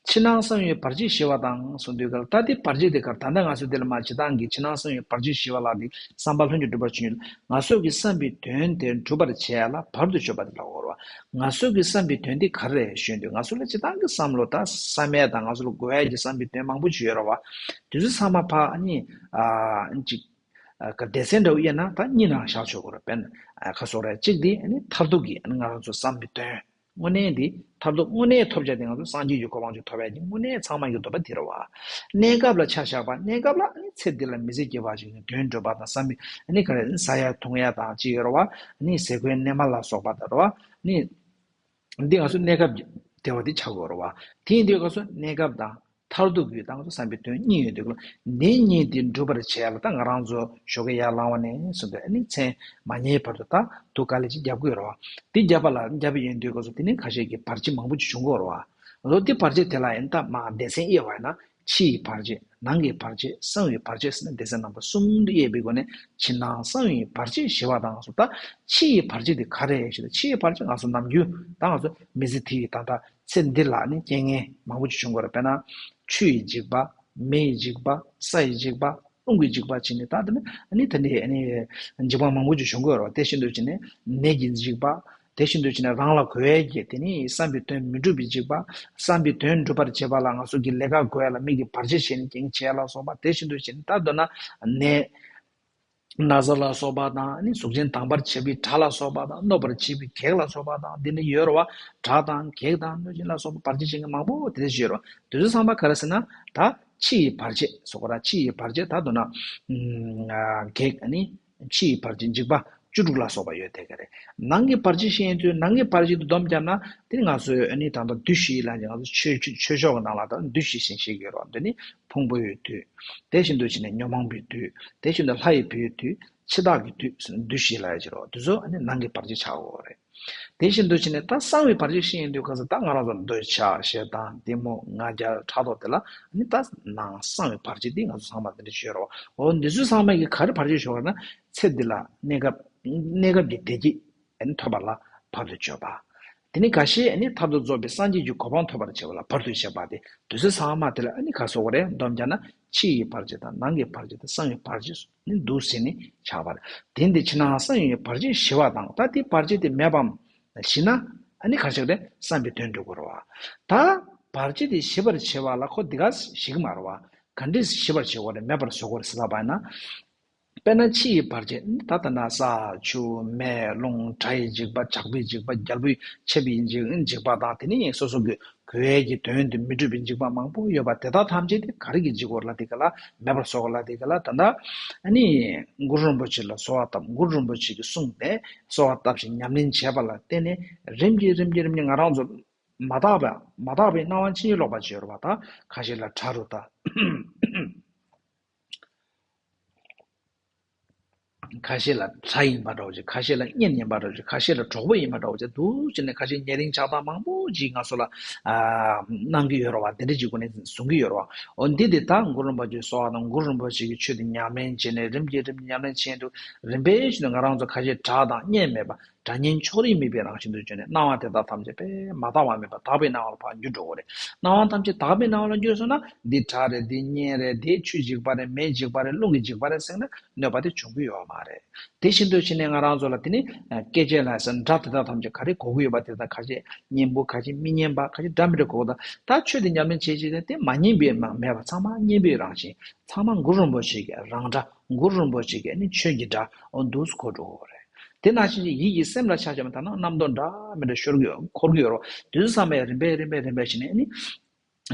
ཕྱི་ནང་གསང་བའི་བར་ཆད་ཞི་བ་དང་གསུངས་དུས་ཀ་ལ། ད་དེ་བར་ཆད་དེ་ག་རེ། ད་ལྟ་ང་ཚོ་འདི་ལ་མ་སྤྱིར་བཏང་གི་ཕྱི་ནང་གསང་བའི་བར་ཆད་ཞི་བ་ལ་དེ་བསམ་པ་ལྷུན་གྱིས་འགྲུབ་པར་བྱིན། ང་ཚོ་གི་བསམ་པའི་དོན་དེ་འགྲུབ་པར་བྱེད་ཡ་ལ་བར་དུ་གཅོད་པ་དེ་ལ་གོ་རེད་བ། ང་ཚོ་གི་བསམ་པའི་དོན་དེ་ག་རེ་རེད་ཞུས་དུས། ང་ཚོ་ལ་སྤྱིར་བཏང་གི་བསམ་བློ་དང་བསམ་ཡས་དང་ང་ཚོ་ལ་དགོས་ཡ་གི་བསམ་པའི་དོན་མང་པོ་ཅིག་ཡོད་རེད་བ། དེ་ཚོ་ཚང་མ་ཕར་ཨ་ནི་ཨ་ཅིག་ཨ་ག་སྡེ་ཚན་འདྲ་བོ་དབྱེ་ན་ད་གཉིས་ནང་བཞག་ཆོག་གི་རེད། དཔེར་ན་ཨ་ག་སོགས་རེད། གཅིག་དེ་ཨ་ནི་མཐར་ཐུག་གི་ཨ་ནི་ང་རང་ཚོ་བསམ་པའི་དོན། དངོས་གནས་འདི་མཐར་ཐུག་དངོས་གནས་ཐོབ་བྱ་དེ་ང་ཚོ་སངས་རྒྱས་ཀྱི་གོ་འཕང་ཅིག་ཐོབ་ཡ་ཅིག་དངོས་གནས་ཚང་མ་གི་འདོད་པ་དེ་རེད་བ། གནས་སྐབས་ལ་ཆ་བཞག་པ། གནས་སྐབས་ལ་ཨ་ནི་ཚེ་འདི་ལ་མི་ཚེ་སྐྱེལ་བ་ཞིག་ནི་དོན་འགྲུབ་པ་དང་བསམ་པའི་ཨ་ནི་ག་རེ་ཟ་ཡ་འཐུང་ཡ་དང་ཅིག་ཡོད་རེད་བ། ཨ་ནི་ཟས་གོས་གནས་མལ་ལ་སོགས་པ་དང་རེད་བ། ཨ་ནི་འདི་ང་ཚོ་གནས་སྐབས་ཀྱི་བདེ་བ་འདི་ཆགས་དགོས་རེད་བ། དེ་ཡིན་དུས་ང་ཚོ་གནས་སྐབས་དང་མཐར་ཐུག་གི་ད་ང་ཚོ་བསམ་པའི་དོན་གཉིས་ཡོད་དུས་ལ། འདི་གཉིས་འདི་འགྲུབ་པར་བྱེད་ཡ་ལ་ད་ང་རང་ཚོ་ཞོགས་ཀས་ཡར་ལངས་པ་ནས་བཟུང་སྟེ་ཨ་ནི་མཚན་མ་ཉལ་བར་དུ་ད་དུས་ག་ལེ་ཅིག་རྒྱབ་དགོས་རེད་བ། དེ་རྒྱབ་པ་ལ་རྒྱབ་པ་ཡིན་དུས་སྐབས་སུ་དེ་ནི་ཁ་ཤས་ཀྱི་བར་ཆད་མང་པོ་ཅིག་བྱུང་གི་ཡོད་རེད་བ། འོ་དེ་བར་ཆད་དེ་ལ་ཡིན་ད་མ་སྡེ་ཚན་དབྱེ་བ་ཡིན་ན་ཕྱི་ཡི་བར་ཆད། ནང་གི་བར་ཆད། གསང་བའི་བར་ཆད་ཟེར་ནས་སྡེ་ཚན་རྣམ་པ་གསུམ་དུ་དབྱེ་བའི་སྒོ་ནས་ཕྱི་ནང་གསང་བའི་བར་ཆད་ཞི་བ་དང་སོགས། ད་ཕྱི་ཡི་བར་ཆད་དེ་ག་རེ་ཞེ་ན། ཕྱི་ཡི་བར་ཆད་ང་ཚོ་ནམ་རྒྱུན་ད་ང་ཚོ་མི་ཚེ་འདི་ཡི་ད་ལྟ་ཚེ་འདི་ལ་ནི་རྐྱེན་ངན་མང་པོ་ཅིག་བྱུང་གི་ཡོད་རེད། དཔེར་ན་ཆུ་ཡི་འཇིགས་པ། མེ་ཡི་འཇིགས་པ། ས་ཡི་འཇིགས་པ། རླུང་གི་འཇིགས་པ་བྱས་ནས་ད་དེ་ནི་ཨ་ནི་དེ་འདྲའི་ཨ་ནི་འཇིགས་པ་མང་པོ་ཅིག་བྱུང་གི་ཡོད་རེད། དེ་བཞིན་དུ་བྱས་ནས་ནད་ཀྱི་འཇིགས་པ། དེ་བཞིན་དུ་བྱས་ནས་རང་ལ་དགོས་ཡས་ཀྱི་དེ་ནི་བསམ་པའི་དོན་མི་འགྲུབ་པའི་འཇིགས་པ། བསམ་པའི་དོན་འགྲུབ་པར་བྱེད་པ་ལ་ང་ཚོ་གི་ལས་ཀ་དགོས་ཡ་ལ་མི་གིས་བར་ཆད་བྱས་ནས་རྐྱེན་བྱས་ལ་སོགས་པ། དེ་བཞིན་དུ་བྱས་ནས་ད་མདོར་ན་ནད། ན་ཚ་ལ་སོགས་པ་དང་ནི་གཟུགས་ཅན་དམ་པར་བྱེད་པའི་དགྲ་ལ་སོགས་པ་དང་གནོད་པར་བྱེད་པའི་བགེགས་ལ་སོགས་པ་དང་འདི་འདྲ་ཡོད་རེད་བ། དགྲ་དང་བགེགས་དང་གནོད་སྦྱིན་ལ་སོགས་པ་བར་ཆད་བྱེད་མཁན་མང་པོ་དེ་འདྲ་ཞིག་ཡོད་རེད་བ། དེ་ཚོ་ཚང་མ་ག་རེ་ཟེར་ན་ད་ཕྱི་ཡི་བར་ཆད་ཟེར་གོ་ར། ཕྱི་ཡི་བར་ཆད་ད་མདོར་ན་ཨ་བགེགས་ནི་ཕྱི་ཡི་བར་ཆད་འཇིགས་པ་བཅུ་དྲུག་ལ་སོགས་པ་ཡོད་དེ་ག་རེད། ནང་གི་བར་ཆད་ཤེས་ཡོན་དུས་ནང་གི་བར་ཆད་དུ་སྡོམ་བརྒྱབ་ན་དེ་ནི་ང་ཚོས་ཨ་ནི་ད་ལྟ་བདུད་བཞི་ལ་ང་ཚོ་ཆོས་ཆོས་ཆོས་ཕྱོགས་ཀྱི་ནང་ལ་ད་བདུད་བཞི་ཞེས་བཤད་ཀྱི་ཡོད་རེད་བ། འདི་ནི་ཕུང་པོའི་བདུད། དེ་བཞིན་དུ་བྱས་ནས་ཉོན་མོངས་པའི་བདུད། དེ་བཞིན་དུ་ལྷ་ཡི་བུའི་བདུད། འཆི་བདག་གི་བདུད་ཟེར་ནས་བདུད་བཞི་ལབ་ཡ་ཅིག་རེད་བ། དེ་ཚོ་ཨ་ནི་ནང་གི་བར་ཆད་ཆགས་ཡོད་རེད། དེ་བཞིན་དུ་བྱས་ནས་ད་གསང་བའི་བར་ཆད་ཤེས་ཡོན་དུས་ག་ཚོད་ད་ང་རང་ཚོ་འདོད་ཆགས་ཞེ་སྡང་གཏི་མུག་ང་རྒྱལ་ཕྲག་དོག་དེ་ལ་ཨ་ནི་ད་ནང་གསང་བའི་བར་ཆད་དེ་ང་ཚོ་ཚང་མ་དེ་འདྲ་ཞིག་ཡོད་རེད་བ། འོ་འདི་ཚོ་ཚང་མ་གི་ག་རེ་བར་ཆད་ཞུ་བ་ན་ཚེ་འདི་ལ་གནས་སྐབས་གནས་སྐབས་ཀྱི་བདེ་སྐྱིད་ཨ་ནི་ཐོབ་པ་ལ་བར་དུ་གཅོད་པ། དེ་ནི་འགའ་ཤས་ཨ་ནི་མཐར་ཐུག་རྫོགས་པའི་སངས་རྒྱས་ཀྱི་གོ་འཕང་ཐོབ་པར་བྱེད་པ་ལ་བར་དུ་གཅད་པ་སྟེ། དུས་ཚོད་ཚང་མ་དེ་ལ་ཨ་ནི་ག་སོགས་རེད། སྡོམ་བརྒྱབ་ན་ཕྱི་ཡི་བར་ཆད་དང་ནང་གི་བར་ཆད་དང་གསང་བའི་བར་ཆད་སོགས་ནི་འདུག་ཟེར་ནས་ཆགས་པ་རེད། དེ་འདི་ཕྱི་ནང་གསང་བའི་བར་ཆད་ཞི་བ་དང་། ད་དེ་བར་ཆད་དེ་མེད་པའམ་ཞི་ན་ཨ་ནི་ག་རེ་ཆགས་རེད། བསམ་པའི་དོན་འགྲུབ་དགོས་རེད་བ། ད་བར་ཆད་དེ་ཞི་བར་བྱེད་པ་ལ་ཁོ་འདི་ག་ཞི་གི་མ་རེད་བ། ག་འདྲས་ཞི་བར་བྱེད་དགོས་རེད། མེད་པར་བཟོ་དགོས་རེད་ཟེར་ལབ་པ་ཡིན་ན། དཔེར་ན་ཕྱི་ཡི་བར་ཆད་ད་ལྟ་ན་ས་ཆུ་མེ་རླུང་དགྲ་ཡི་འཇིགས་པ་ཇག་པའི་འཇིགས་པ་རྒྱལ་པོའི་ཆབ་པའི་འཇིགས་འཇིགས་པ་དང་དེ་ནི་སོ་སོ་གི་གོ་ཡས་ཀྱི་དོན་དུ་མི་འགྲུབ་པའི་འཇིགས་པ་མང་པོ་ཡོད་པ་དེ་དག་ཐམས་ཅད་དེ་ག་རེ་གི་འཇིགས་སྐོར་ལ་དེ་ག་ལ་མེད་པར་བཟོ་དགོས་ལ་དེ་ག་ལ་ད་ལྟ་ཨ་ནི་གུ་རུ་རིན་པོ་ཆེ་ལ་གསོལ་བ་བཏབ། གུ་རུ་རིན་པོ་ཆེ་གི་གསུང་དེ་གསོལ་བ་བཏབ་ཞིང་ཉམས་ལེན་བྱས་པ་ལ་བརྟེན་ནས་རིམ་གྱིས་རིམ་གྱིས་རིམ་གྱིས་ང་རང་ཚོ་མ་དག་པ་མ་དག་པའི་སྣང་བ་ཕྱིན་ཅི་ལོག་པ་བྱེད་རོགས་པ་དང་ཁ་ཤས་ལ་གྲྭ་རུ་ད། ཁ་ཤས་ལ་གྲྭ་ཡིན་པ་འདྲ་བོ་ཅིག་ཁ་ཤས་ལ་གཉེན་ཡིན་པ་འདྲ་བོ་ཅིག་ཁ་ཤས་ལ་གྲོགས་པོ་ཡིན་པ་འདྲ་བོ་ཅིག་འདུག་ཅེས་ནས་ཁ་ཤས་ཉེ་རིང་ཆགས་སྡང་མང་པོ་ཅིག་ང་ཚོ་ལ་ཨ་གནང་གི་ཡོད་རེད་བ། དེ་འདྲ་ཅིག་སྒོ་ནས་བཟུང་གི་ཡོད་རེད་བ། འོ་འདི་དེ་ད་གུ་རུ་རིན་པོ་ཆེའི་གསོལ་བ་དང་གུ་རུ་རིན་པོ་ཆེ་གི་ཆོས་དེ་ཉམས་ལེན་བྱས་ནས་རིམ་གྱིས་རིམ་གྱིས་ཉམས་ལེན་བྱས་འདུག་རིམ་པས་བཞིན་དུ་ང་རང་ཚོ་ཁ་ཤས་གྲྭ་དང་གཉེན་མེད་པ། དགྲ་གཉེན་ཕྱོགས་རིས་མེད་པའི་རང་བཞིན་དུ་བྱོན་ནས་སྣང་བ་དེ་དག་ཐམས་ཅད་དཔེ་མ་དག་པ་མེད་པ་དག་པའི་སྣང་བ་ལ་ཕར་འགྱུར་འགྲོ་གི་རེད། སྣང་བ་ཐམས་ཅད་དག་པའི་སྣང་བ་ལ་འགྱུར་སོང་ན་འདི་གྲྭ་རེད། འདི་གཉེན་རེད། འདི་ཆུའི་འཇིགས་པ་རེད། མེའི་འཇིགས་པ་རེད། རླུང་གི་འཇིགས་པ་རེད་ཟེར་ན་གནོད་པ་དེ་བྱུང་གི་ཡོད་མ་རེད། དེ་བཞིན་དུ་བྱས་ནས་ང་རང་ཚོ་ལ་དེ་ནི་སྐད་ཆ་ལ་ཟེར་སྒྲ་དེ་དག་ཐམས་ཅད་ག་རེ་གོ་གི་ཡོད་པ་དེ་དག་ཁ་ཤས་སྙན་པོ་ཁ་ཤས་མི་སྙན་པ་ཁ་ཤས་སྒྲ་མི་འདྲ་གོ་གི། ད་ད་ཆོས་དེ་ཉམས་ལེན་བྱེད་བྱེད་དེ་མ་སྙན་པའི་མ་མེད་པ་ཚང་མ་སྙན་པའི་རང་བཞིན་ཚང་མ་གུ་རུ་རིན་པོ་ཆེ་གི་རང་སྒྲ། གུ་རུ་རིན་པོ་ཆེ་གི་ནི་ཆོས་ཀྱི་སྒྲ་འོ་འདུག་སེ་གོ་འགྲོ་གི་རེད། དེ་ནང་བཞིན་གྱི་ཡིད་ཀྱི་སེམས་ལ་ཆ་བཞག་པ་ད་ནང་རྣམ་རྟོག་འདྲ་མི་འདྲ་ཤོར་གྱི་ཡོད། འཁོར་གྱི་ཡོད་རེད། དུས་ཚོད་ཚང་མའི་རིམ་པས་རིམ་པས་རིམ་པས་བྱས་ནས་ནི་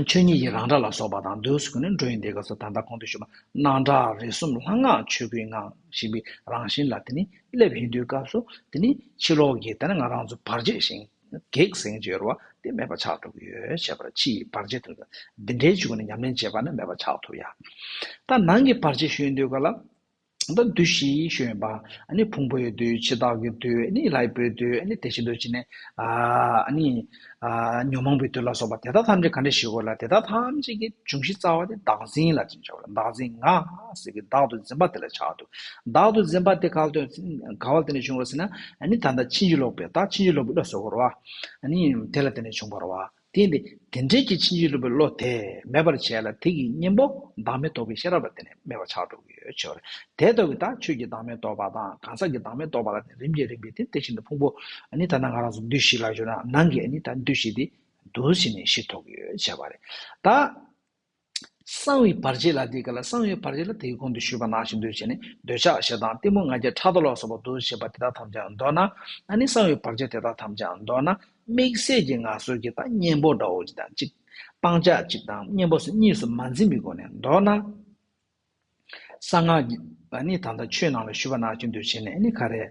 ཆོས་ཉིད་ཀྱི་རང་སྒྲ་ལ་སོགས་པ་དང་འདུག་སེ་གོ་ནས་འགྲོ་ཡིན། དེ་སྐབས་སུ་ད་ལྟ་གོང་དུ་ཞུས་པ་སྣང་གྲགས་རིག་གསུམ་ལྷ་སྔགས་ཆོས་སྐུའི་ངང་ཞེས་པའི་རང་བཞིན་ལ་དེ་ནི་སླེབས་ཡིན་དུས་སྐབས་སུ་དེ་ནི་ཕྱི་ལོགས་ཀྱི་དེ་ནི་ང་རང་ཚོ་བར་ཆད་ཞིང་གེགས་ཟེར་གྱི་ཡོད་རེད་བ། དེ་མེད་པ་ཆགས་འགྲོ་གི་ཡོད་བྱས་པར་ཕྱི་ཡི་བར་ཆད་དུ་འདི་འདྲའི་ཆོས་ཀུན་ནི་ཉམས་ལེན་བྱས་པ་ནི་མེད་པ་ཆགས་ཐུབ་ཡ། ད་ནང་གི་བར་ཆད་ཞུ་ཡིན་དུས་ག་ལ། ད་འདུ་ཤེས་ཞུ་ཡིན་པ། ཨ་ནི་ཕུང་པོའི་འདུས་འཆི་བདག་གི་འདུས་ཨ་ནི་ལྷའི་བུའི་འདུས་ཨ་ནི་དེ་བཞིན་དུ་ཅི་ནས་ཨ་ནི་ཨ་ཉོན་མོངས་པའི་འདུས་ལ་སོགས་པ་དེ་དག་ཐམས་ཅད་ག་འདྲ་ཞིག་གོ་ལ་དེ་དག་ཐམས་ཅད་ཀྱི་འབྱུང་གཞི་རྩ་བ་དེ་བདག་འཛིན་ལ་ཅི་ཆགས་ལ་བདག་འཛིན་ང་ཟེར་གི་བདག་ཏུ་འཛིན་པ་དེ་ལ་ཆགས་འདུག་བདག་ཏུ་འཛིན་པ་དེ་ག་ལ་ག་བ་དེ་ནས་བྱུང་རོ་ཟེར་ན་ཨ་ནི་ད་ལྟ་ཕྱིན་ཅི་ལོག་པའི་ད་ཕྱིན་ཅི་ལོག་པའི་བློ་སོགས་གོ་ར་བ་ཨ་ནི་དེ་ལ་དེ་ནས་བྱུང་བ་ར་བ། དེ་ཡིན་ཏེ། དེ་འདྲའི་གི་ཕྱིན་ཅི་ལོག་པའི་བློ་དེ་མེད་པར་བྱས་ལ་དེ་གི་གཉེན་པོ་བདག་མེད་རྟོགས་པའི་ཤེས་རབ་ལ་བརྟེན་ནས་མེད་པར་ཆགས་འགྲོ་གི་ཡོད་ཆོག་རེད། དེ་ལྟ་བུའི་ད་ཆོས་ཀྱི་བདག་མེད་རྟོགས་པ་དང་གང་ཟག་གི་བདག་མེད་རྟོགས་པ་ལ་བརྟེན་རིམ་གྱིས་རིམ་གྱིས་དེ་དེ་བཞིན་དུ་ཕུང་པོ་ཨ་ནི་ད་ལྟ་ང་རང་ཚོ་འདུས་བྱས་ལ་ཞུ་ན་ནང་གི་ཨ་ནི་ད་འདུས་བྱས་དེ་འདུ་བྱས་ནས་ཞི་ཐུབ་ཀྱི་ཡོད་བྱས་པ་རེད། ད། གསང་བའི་བར་ཆད་ལ་དེའི་སྐབས་ལ་གསང་བའི་བར་ཆད་ལ་དེའི་གོང་དུ་ཞུས་པ་ནང་བཞིན་དུ་བྱས་ནས་འདོད་ཆགས་ཞེ་སྡང་གཏི་མུག་ང་རྒྱལ་ཕྲག་དོག་ལ་སོགས་པ་འདུ་བྱེད་པ་དེ་དག་ཐམས་ཅད་མདོར་ན་ཨ་ནི་གསང་བའི་བར་ཆད་དེ་དག་ཐམས་ཅད་མདོར་ན་དམིགས་བསལ་གྱི་ང་ཚོ་གི་ད་གཉེན་པོ་འདྲ་བོ་ཅིག་དང་གཅིག་སྤང་བྱ་གཅིག་དང་གཉེན་པོ་སོགས་གཉིས་སུ་མ་འཛིན་པའི་སྒོ་ནས་མདོར་ན། གསང་སྔགས་ཀྱི་ཨ་ནི་ད་ལྟ་ཆོས་ནང་ལ་ཞུས་པ་ནང་བཞིན་དུ་བྱས་ནས་ཨ་ནི་ག་རེ།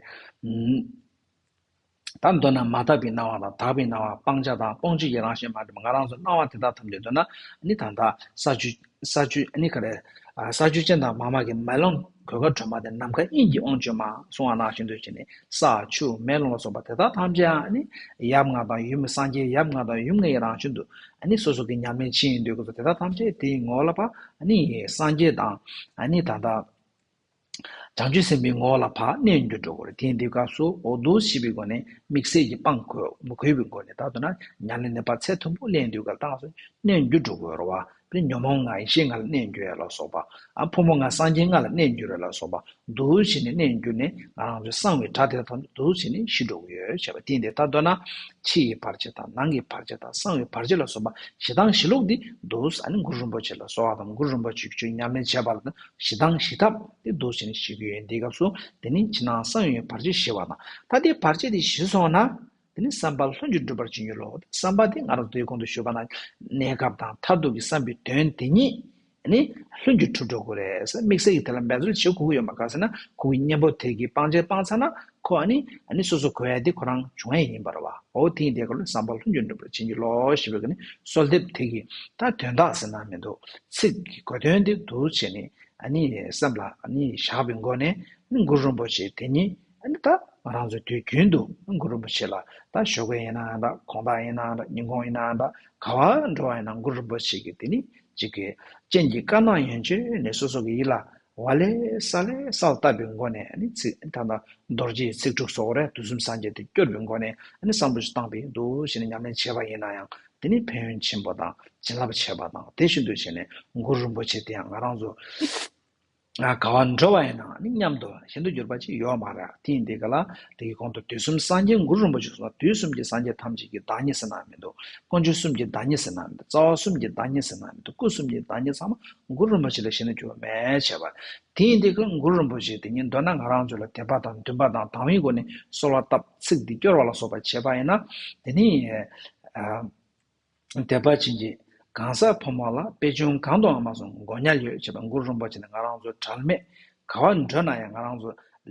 ད་མདོར་ན་མ་དག་པའི་སྣང་བ་དང་དག་པའི་སྣང་བ་སྤང་བྱ་དང་སྤོང་བྱེད་ཀྱི་རང་བཞིན་མ་འདྲེས་པ་ང་རང་ཚོ་སྣང་བ་དེ་དག་ཐམས་ཅད་མདོར་ན་ནི་ད་ལྟ་ས་བཅུ་ས་བཅུ་ནི་ག་རེ་ས་བཅུ་ཅན་དང་མ་མ་གི་མེ་ལོང་གོས་དཀར་སྒྲོལ་མ་དེ་ནམ་མཁའ་དབྱིངས་ཀྱི་དབང་བསྒྱུར་མ་གསུང་བ་ནང་བཞིན་དུ་བྱས་ནས་ས་ཆུ་མེ་རླུང་ལ་སོགས་པ་དེ་དག་ཐམས་ཅད་ནི་ཡབ་ལྔ་དང་ཡུམ་སངས་རྒྱས་ཡབ་ལྔ་དང་ཡུམ་ལྔ་ཡི་རང་བཞིན་དུ་ནི་སོ་སོ་གི་ཉམས་ལེན་བྱེད་ཡིན་དུས་ཀྱི་དེ་དག་ཐམས་ཅད་དེའི་ངོ་བོ་ལ་ཕར་ནི་སངས་རྒྱས་དང་ནི་ད་ལྟ། བྱང་ཆུབ་སེམས་དཔའི་ངོ་བོ་ལ་ཕར་གནས་འགྱུར་འགྲོ་དགོས་རེད། དེ་ཡིན་དུས་སྐབས་སུ་འོ་འདུག་སེ་བྱེད་པའི་སྒོ་ནས་དམིགས་བསལ་གྱི་སྤང་དགོས་མི་དགོས་པའི་སྒོ་ནས་ད་དུ་ན་ཉམས་ལེན་ནི་ཕར་ཚད་མཐོན་པོ་ལེན་དུས་སྐབས་ལ་ད་ང་ཚོ་གནས་འགྱུར་འགྲོ་དགོས་རེད་བ། དེ་ཉོན་མོངས་ལྔ་ཡེ་ཤེས་ལྔ་ལ་གནས་འགྱུར་ཡ་ལ་སོགས་པ། ཨ་ཕོ་མོ་ལྔ་སངས་རྒྱས་ལྔ་ལ་གནས་འགྱུར་ཡ་ལ་སོགས་པ། འདུག་སེ་བྱས་ནས་གནས་འགྱུར་ནས་ང་རང་ཚོའི་གསང་བའི་དགྲ་དེ་དག་འདུག་སེ་བྱས་ནས་ཞི་འགྲོ་གི་ཡོད་བྱས་པ་དེ་ཡིན་ཏེ་ད་མདོར་ན་ཕྱི་ཡི་བར་ཆད་དང་ནང་གི་བར་ཆད་དང་གསང་བའི་བར་ཆད་ལ་སོགས་པ་ཞི་སྡང་ཞི་ལོག་འདི་འདུག་སེ་ཨ་ནི་གུ་རུ་རིན་པོ་ཆེ་ལ་གསོལ་བ་དང་གུ་རུ་རིན་པོ་ཆེ་གི་ཆོས་ཉམས་ལེན་བྱས་པ་ལ་ཞི་སྡང་ཞི་ཐབས་དེ་འདུག་སེ་ནས་ཞུ་གི་ཡོད། འདི་སྐབས་སུ་དེ་ནི་ཕྱི་ནང་གསང་བའི་བར་ཆད་ཞི་བ་དང་། ད་དེ་བར་ཆད་དེ་ཞི་སོང་ན་དེ་ནི་བསམ་པ་ལྷུན་གྱིས་གྲུབ་པར་བྱིན་གྱིས་རློབས། བསམ་པ་དེ་ང་རང་ཚོ་དེའི་གོང་དུ་ཞུས་པ་ན་གནས་སྐབས་དང་མཐར་ཐུག་གི་བསམ་པའི་དོན་དེ་ཉིད་ནི་ལྷུན་གྱིས་གྲུབ་འགྲོ་དགོས་རེད་ཟེར། དམིགས་བསལ་གྱི་དེ་ལ་འབད་རྩོལ་བྱེད་དགོས་ཀྱི་ཡོད་མ་རེད། ག་ཟེར་ན་ཁོ་གི་གཉེན་པོ་དེ་གིས་སྤང་བྱ་སྤངས་ཚར་ན་ཁོ་ཨ་ནི་ཨ་ནི་སོ་སོ་གོ་ཡ་དེ་ཁོ་རང་བྱུང་ཡ་ཡིན་པ་རེད་བ། འོ་དེ་ཡིན་དེ་ཁོ་ལ་བསམ་པ་ལྷུན་གྱིས་འགྲུབ་པར་བྱིན་གྱིས་རློབས་ཞེས་པའི་གི་ནི་གསོལ་འདེབས་དེ་གི་ད་དོན་དག་ཟེར་ན་མི་འདུག་ཚིག་གི་གོ་དོན་དེ་འདུག་བྱས་ནས་ཨ་ནི་སེམས་ལ་ཨ་ནི་བཞག་པའི་སྒོ་ནས་ནི་གུ་རུ་རིན་པོ་ཆེ་དེ་ཉིད་ཨ་ནི་ད་ང་རང་ཚོ་དུས་རྒྱུན་དུ་གུ་རུ་རིན་པོ་ཆེ་ལ་ད་ཞོགས་ཀས་ཡིན་ན་འདྲ། དགོང་དག་ཡིན་ན་འདྲ། ཉིན་གུང་ཡིན་ན་འདྲ། ག་བ་འགྲོ་བ་ཡིན་ན་གུ་རུ་རིན་པོ་ཆེ་གི་དེ་ནི་གཅིག་གི་སྤྱན་གྱི་དཀར་ནག་ཡན་ཆད་ནས་སོ་སོ་གི་ཡིད་ལ་ བ་ལས་ས་ལས་ས་ལ་བཏབ་པའི་སྒོ་ནས་ཨ་ནི་ཚིག་ད་ལྟ་རྡོ་རྗེའི་ཚིག་དྲུག་སོགས་རེད། དུས་གསུམ་སངས་རྒྱས་དེ་སྐྱོར་བའི་སྒོ་ནས་ཨ་ནི་བསམ་བློ་ཞིག་བཏང་པའི་འདུག་ཞེས་ནས་ཉམས་ལེན་བྱས་པ་ཡིན་ན་ཡང་དེ་ནི་ཕན་ཡོན་ཆེན་པོ་དང་བྱིན་རླབས་ཆེ་བ་དང་དེ་བཞིན་དུ་བྱས་ནས་གུ་རུ་རིན་པོ་ཆེ་དེ་ཡང་ང་རང་ཚོ་ཨ་ག་བ་འགྲོ་བ་ཡིན་ན་ནི་མཉམ་དུ་གཞན་དུ་འགྱུར་བ་ཅིག་ཡོད་མ་རེད། དེ་ཡིན་དེ་ག་ལ་དེ་གི་གོང་དུ་དུས་གསུམ་སངས་རྒྱས་གུ་རུ་རིན་པོ་ཆེ་གསུངས་ན། དུས་གསུམ་གྱི་སངས་རྒྱས་ཐམས་ཅད་ཀྱི་བདག་ཉིད་ཟེར་ན་མི་འདུག། དཀོན་མཆོག་གསུམ་གྱི་བདག་ཉིད་ཟེར་ན་མི་འདུག། རྩ་བ་གསུམ་གྱི་བདག་ཉིད་ཟེར་ན་མི་འདུག། སྐུ་གསུམ་གྱི་བདག་ཉིད་ཚང་མ་གུ་རུ་རིན་པོ་ཆེ་ལས་གཞན་དུ་འགྱུར་བ་མེད་བྱས་པ། དེ་ཡིན་དེ་ག་ལ་གུ་རུ་རིན་པོ་ཆེ་དེ་ཉིད་མདོར་ན་ང་རང་ཚོ་ལ་དད་པ་དང་འདུན་པ་དང་དང་བའི་སྒོ་ནས་གསོལ་བ་བཏབ། ཚིག་འདི་སྐྱོར་བ་ལ་སོགས་པ་བྱས་པ་ཡིན་ན་དེ་ནི་ཨ། དད་པ་ཅན་གྱི་གང་ཟག་ཕོ་མོ་ལ་པད་འབྱུང་གང་དུའང་མ་སོང་མགོ་ཉལ་ཡོད་ཅེས་པ་གུ་རུ་རིན་པོ་ཆེ་ནི་ང་རང་ཚོ་གྲལ་མེད་ག་བ་འགྲོ་ན་ཡང་ང་རང་ཚོ་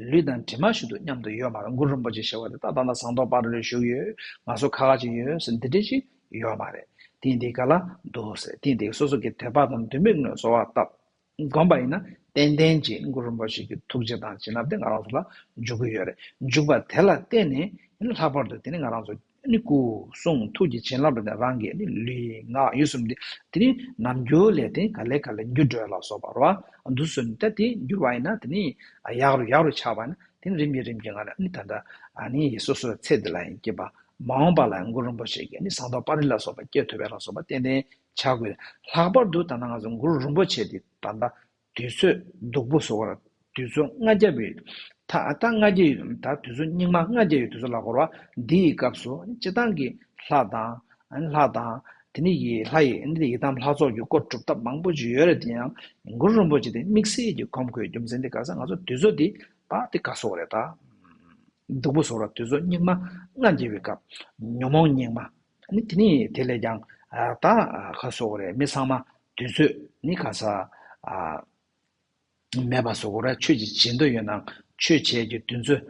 ལུས་དང་གྲིབ་མ་བཞིན་དུ་མཉམ་དུ་ཡོད་མ་རེད། གུ་རུ་རིན་པོ་ཆེ་ཞེས་པ་དེ་ད་ད་ལྟ་ཟངས་མདོག་དཔལ་རི་ལ་བཞུགས་ཡོད། ང་ཚོ་ཁ་ཁ་ཅིག་ཡོད་ཟེར་འདི་འདྲ་ཞིག་ཡོད་མ་རེད། དེ་འདི་ག་ལ་འདུག་ཟེར། དེ་འདི་སོ་སོ་གི་དད་པ་དང་འདུན་པའི་ངོས་གསོལ་བ་བཏབ། བསྒོམ་པ་ཡིན་ན་ཏན་ཏན་གྱིས་གུ་རུ་རིན་པོ་ཆེ་གི་ཐུགས་རྗེ་དང་བྱིན་རླབས་དེ་ང་རང་ཚོ་ལ་འཇུག་གི་ཡོད་རེད། འཇུག་པ་དེ་ལ་བརྟེན་ནས་ལྷག་པར་དུ་དེ་ནི་ང་རང་ཚོ་ནི་སྐུ་གསུང་ཐུགས་ཀྱི་བྱིན་རླབས་ལ་རང་གི་ནི་ལུས་ངག་ཡིད་གསུམ་དེ་དེ་ནི་ནམ་རྒྱུན་ལས་དེ་ག་ལེ་ག་ལེ་འགྱུར་འགྲོ་ཡ་ལ་སོགས་པ་རེད་བ། འདུག་སེ་ད་དེ་འགྱུར་བ་ཡིན་ན་དེ་ནི་ཡག་རུ་ཡག་རུ་ཆགས་པ་ཡིན་ན་དེ་ནི་རིམ་གྱིས་རིམ་གྱིས་ང་ལ་ནི་ད་ལྟ་ཨ་ནི་སོ་སོའི་ཚེ་འདི་ལ་ཡང་སྐྱིད་པ། མ་འོངས་པ་ལ་ཡང་གུ་རུ་རིན་པོ་ཆེ་གི་ནི་ཟངས་མདོག་དཔལ་རི་ལ་སོགས་པ་སྐྱེ་ཐུབ་པ་ལ་སོགས་པ་ཏན་ཏན་ཆགས་དགོས། ལྷག་པར་དུ་ད་ལྟ་ང་ཚོ་གུ་རུ་རིན་པོ་ཆེ་འདི་ད་ལྟ་དུས་ཚོད་སྡུག་པོ་བཟོ་བར་དུས་ཚོད་ལྔ་བརྒྱ་པའི་ད་ད་ལྔ་བརྒྱ་ཡོད་ད་དུས་ཚོད་སྙིགས་མ་ལྔ་བརྒྱ་ཡོད་དུས་ཚོད་ལ་གོ་ར་འདི་ཡི་སྐབས་སུ་སྤྱི་བཏང་གི་ལྷ་དང་ལྷ་དང་དེ་ནི་ཡི་ལྷ་ཡི་འདི་ཡི་དམ་ལྷ་ཚོགས་ཀྱི་སྐོར་སྒྲུབ་ཐབས་མང་པོ་ཅིག་ཡོད་རེད། དེ་ཡང་གུ་རུ་རིན་པོ་ཆེ་དེ་དམིགས་བསལ་གྱི་སྒོམ་དགོས་རྒྱུ་མཚན་དེ་ག་ས་ང་ཚོ་དུས་ཚོད་དེ་པ་དེ་ག་སོག་རེད་ད། སྡུག་པོ་བཟོ་ར་དུས་ཚོད་སྙིགས་མ་ལྔ་བརྒྱ་པའི་སྐབས་ཉོན་མོངས་སྙིགས་མ་ནི་དེ་ནི་དེ་ལས་ཀྱང་ད་ཁ་སོག་རེད། མི་ཚང་མ་དུས་ཚོད་ནི་ག་ས་མེད་པ་བཟོ་དགོས་ར། ཆོས་ཅིག་བྱེད་འདོད་ཡོད་ན་ཆོས་བྱེད་ཀྱི་དུས་ཚོད་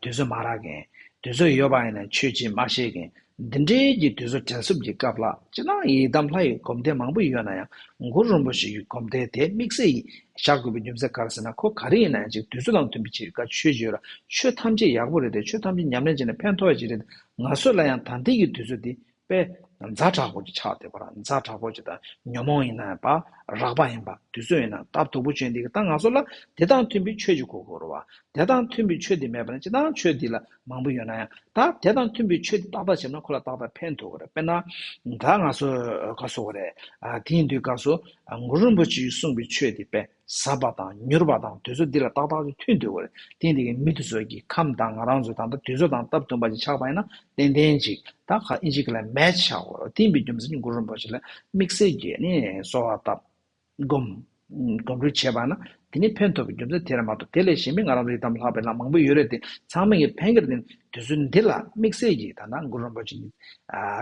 དུས་ཚོད་མ་རག་མཁན། དུས་ཚོད་ཡོད་པ་ཡིན་ན་ཆོས་ཅིག་མ་ཤེས་མཁན། འདི་འདྲའི་གི་དུས་ཚོད་བྲེལ་ཟུམ་གྱི་སྐབས་ལ་སྤྱིར་བཏང་ཡི་དམ་ལྷ་ཡི་སྒོམ་བཟླས་མང་པོ་ཡོད་ན་ཡང་གུ་རུ་རིན་པོ་ཆེ་ཡི་སྒོམ་བཟླས་དེ་དམིགས་བསལ་ཡིན། བཞག་དགོས་པའི་རྒྱུ་མཚན་ག་རེ་ཟེར་ན་ཁོ་ག་རེ་ཡིན་ན་ཡང་ཅིག་དུས་ཚོད་དང་མཐུན་པའི་ཆེད་དུ་ཆོས་བྱེད་ཡོད་ར། ཆོས་ཐམས་ཅད་ཡག་པོ་རེད་དེ་ཆོས་ཐམས་ཅད་ཉམས་ལེན་བྱས་ན་ཕན་ཐོགས་ཡ་ཅིག་རེད། ང་ཚོ་ལ་ཡང་ད་ལྟའི་གི་དུས་ཚོད་འདི་དཔེ་ཛ་དྲག་པོ་ཅིག་ཆགས་བསྡད་པ་ར། ཛ་དྲག་པོ་ཅིག་དང་ཉོན་མོངས་ཡིན་ན་ཡང་པ་རགས་པ་ཡིན་པ་དུས་ཚོད་ཡིན་ན་སྟབས་སྡུག་པོ་བྱུང་འདི་གི་ད་ང་ཚོ་ལ་དེ་དང་མཐུན་པའི་ཆོས་ཅིག་དགོས་དགོས་རེད་བ། དེ་དང་མཐུན་པའི་ཆོས་དེ་མེད་པ་ན་སྤྱིར་བཏང་ཆོས་འདི་ལ་མང་པོ་ཡོད་ན་ཡང་ད་དེ་དང་མཐུན་པའི་ཆོས་དེ་ཏག་ཏག་བྱས་ན་ཁོ་ལ་ཏག་ཏག་ཕན་ཐོགས་ཀྱི་རེད། དཔེར་ན་ད་ང་ཚོ་ག་སོག་རེད། དེ་ཡིན་དུས་སྐབས་སུ་གུ་རུ་རིན་པོ་ཆེས་གསུངས་པའི་ཆོས་དེ་དཔེ་ཟབ་པ་དང་མྱུར་བ་དང་དུས་ཚོད་འདི་ལ་ཏག་ཏག་ཏུ་མཐུན་འདུག་གོ་རེད། དེ་འདི་གི་མི་དེ་ཚོ་གི་ཁམས་དང་ང་རང་ཚོ་ད་ལྟ་དུས་ཚོད་དང་སྟབས་བསྟུན་པ་ཅིག་ཆགས་པ་ཡིན་ན་ཏན་ཏན་ཅིག་ད་ཁ་ཨིན་ཇི་སྐད་ལ་མེ་ཆི་ཆགས་གོ་རེད། དེ་ཡིན་པའི་རྒྱུ་མཚན་གྱིས་གུ་རུ་རིན་པོ་ཆེ་ལ་དམིགས་བསལ་གྱི་ནི་གསོལ་བ་བཏབ། སྒོམ། སྒོམ་སྒྲུབ་བྱས་པ་ན་དེ་ནི་ཕན་ཐོགས་པའི་རྒྱུ་མཚན་དེ་རེད་མ་གཏོགས་དེ་ལས་གཞན་པའི་ང་རང་ཚོ་ཡི་དམ་ལྷག་པའི་ལམ་མང་པོ་ཡོད་རེད་དེ་ཚང་མ་གི་ཕན་གྱི་རེད་དེ་དུས་ཚོད་འདི་ལ་དམིགས་བསལ་གྱི་ད་ལྟ་གུ་རུ་རིན་པོ་ཆེ་ནི་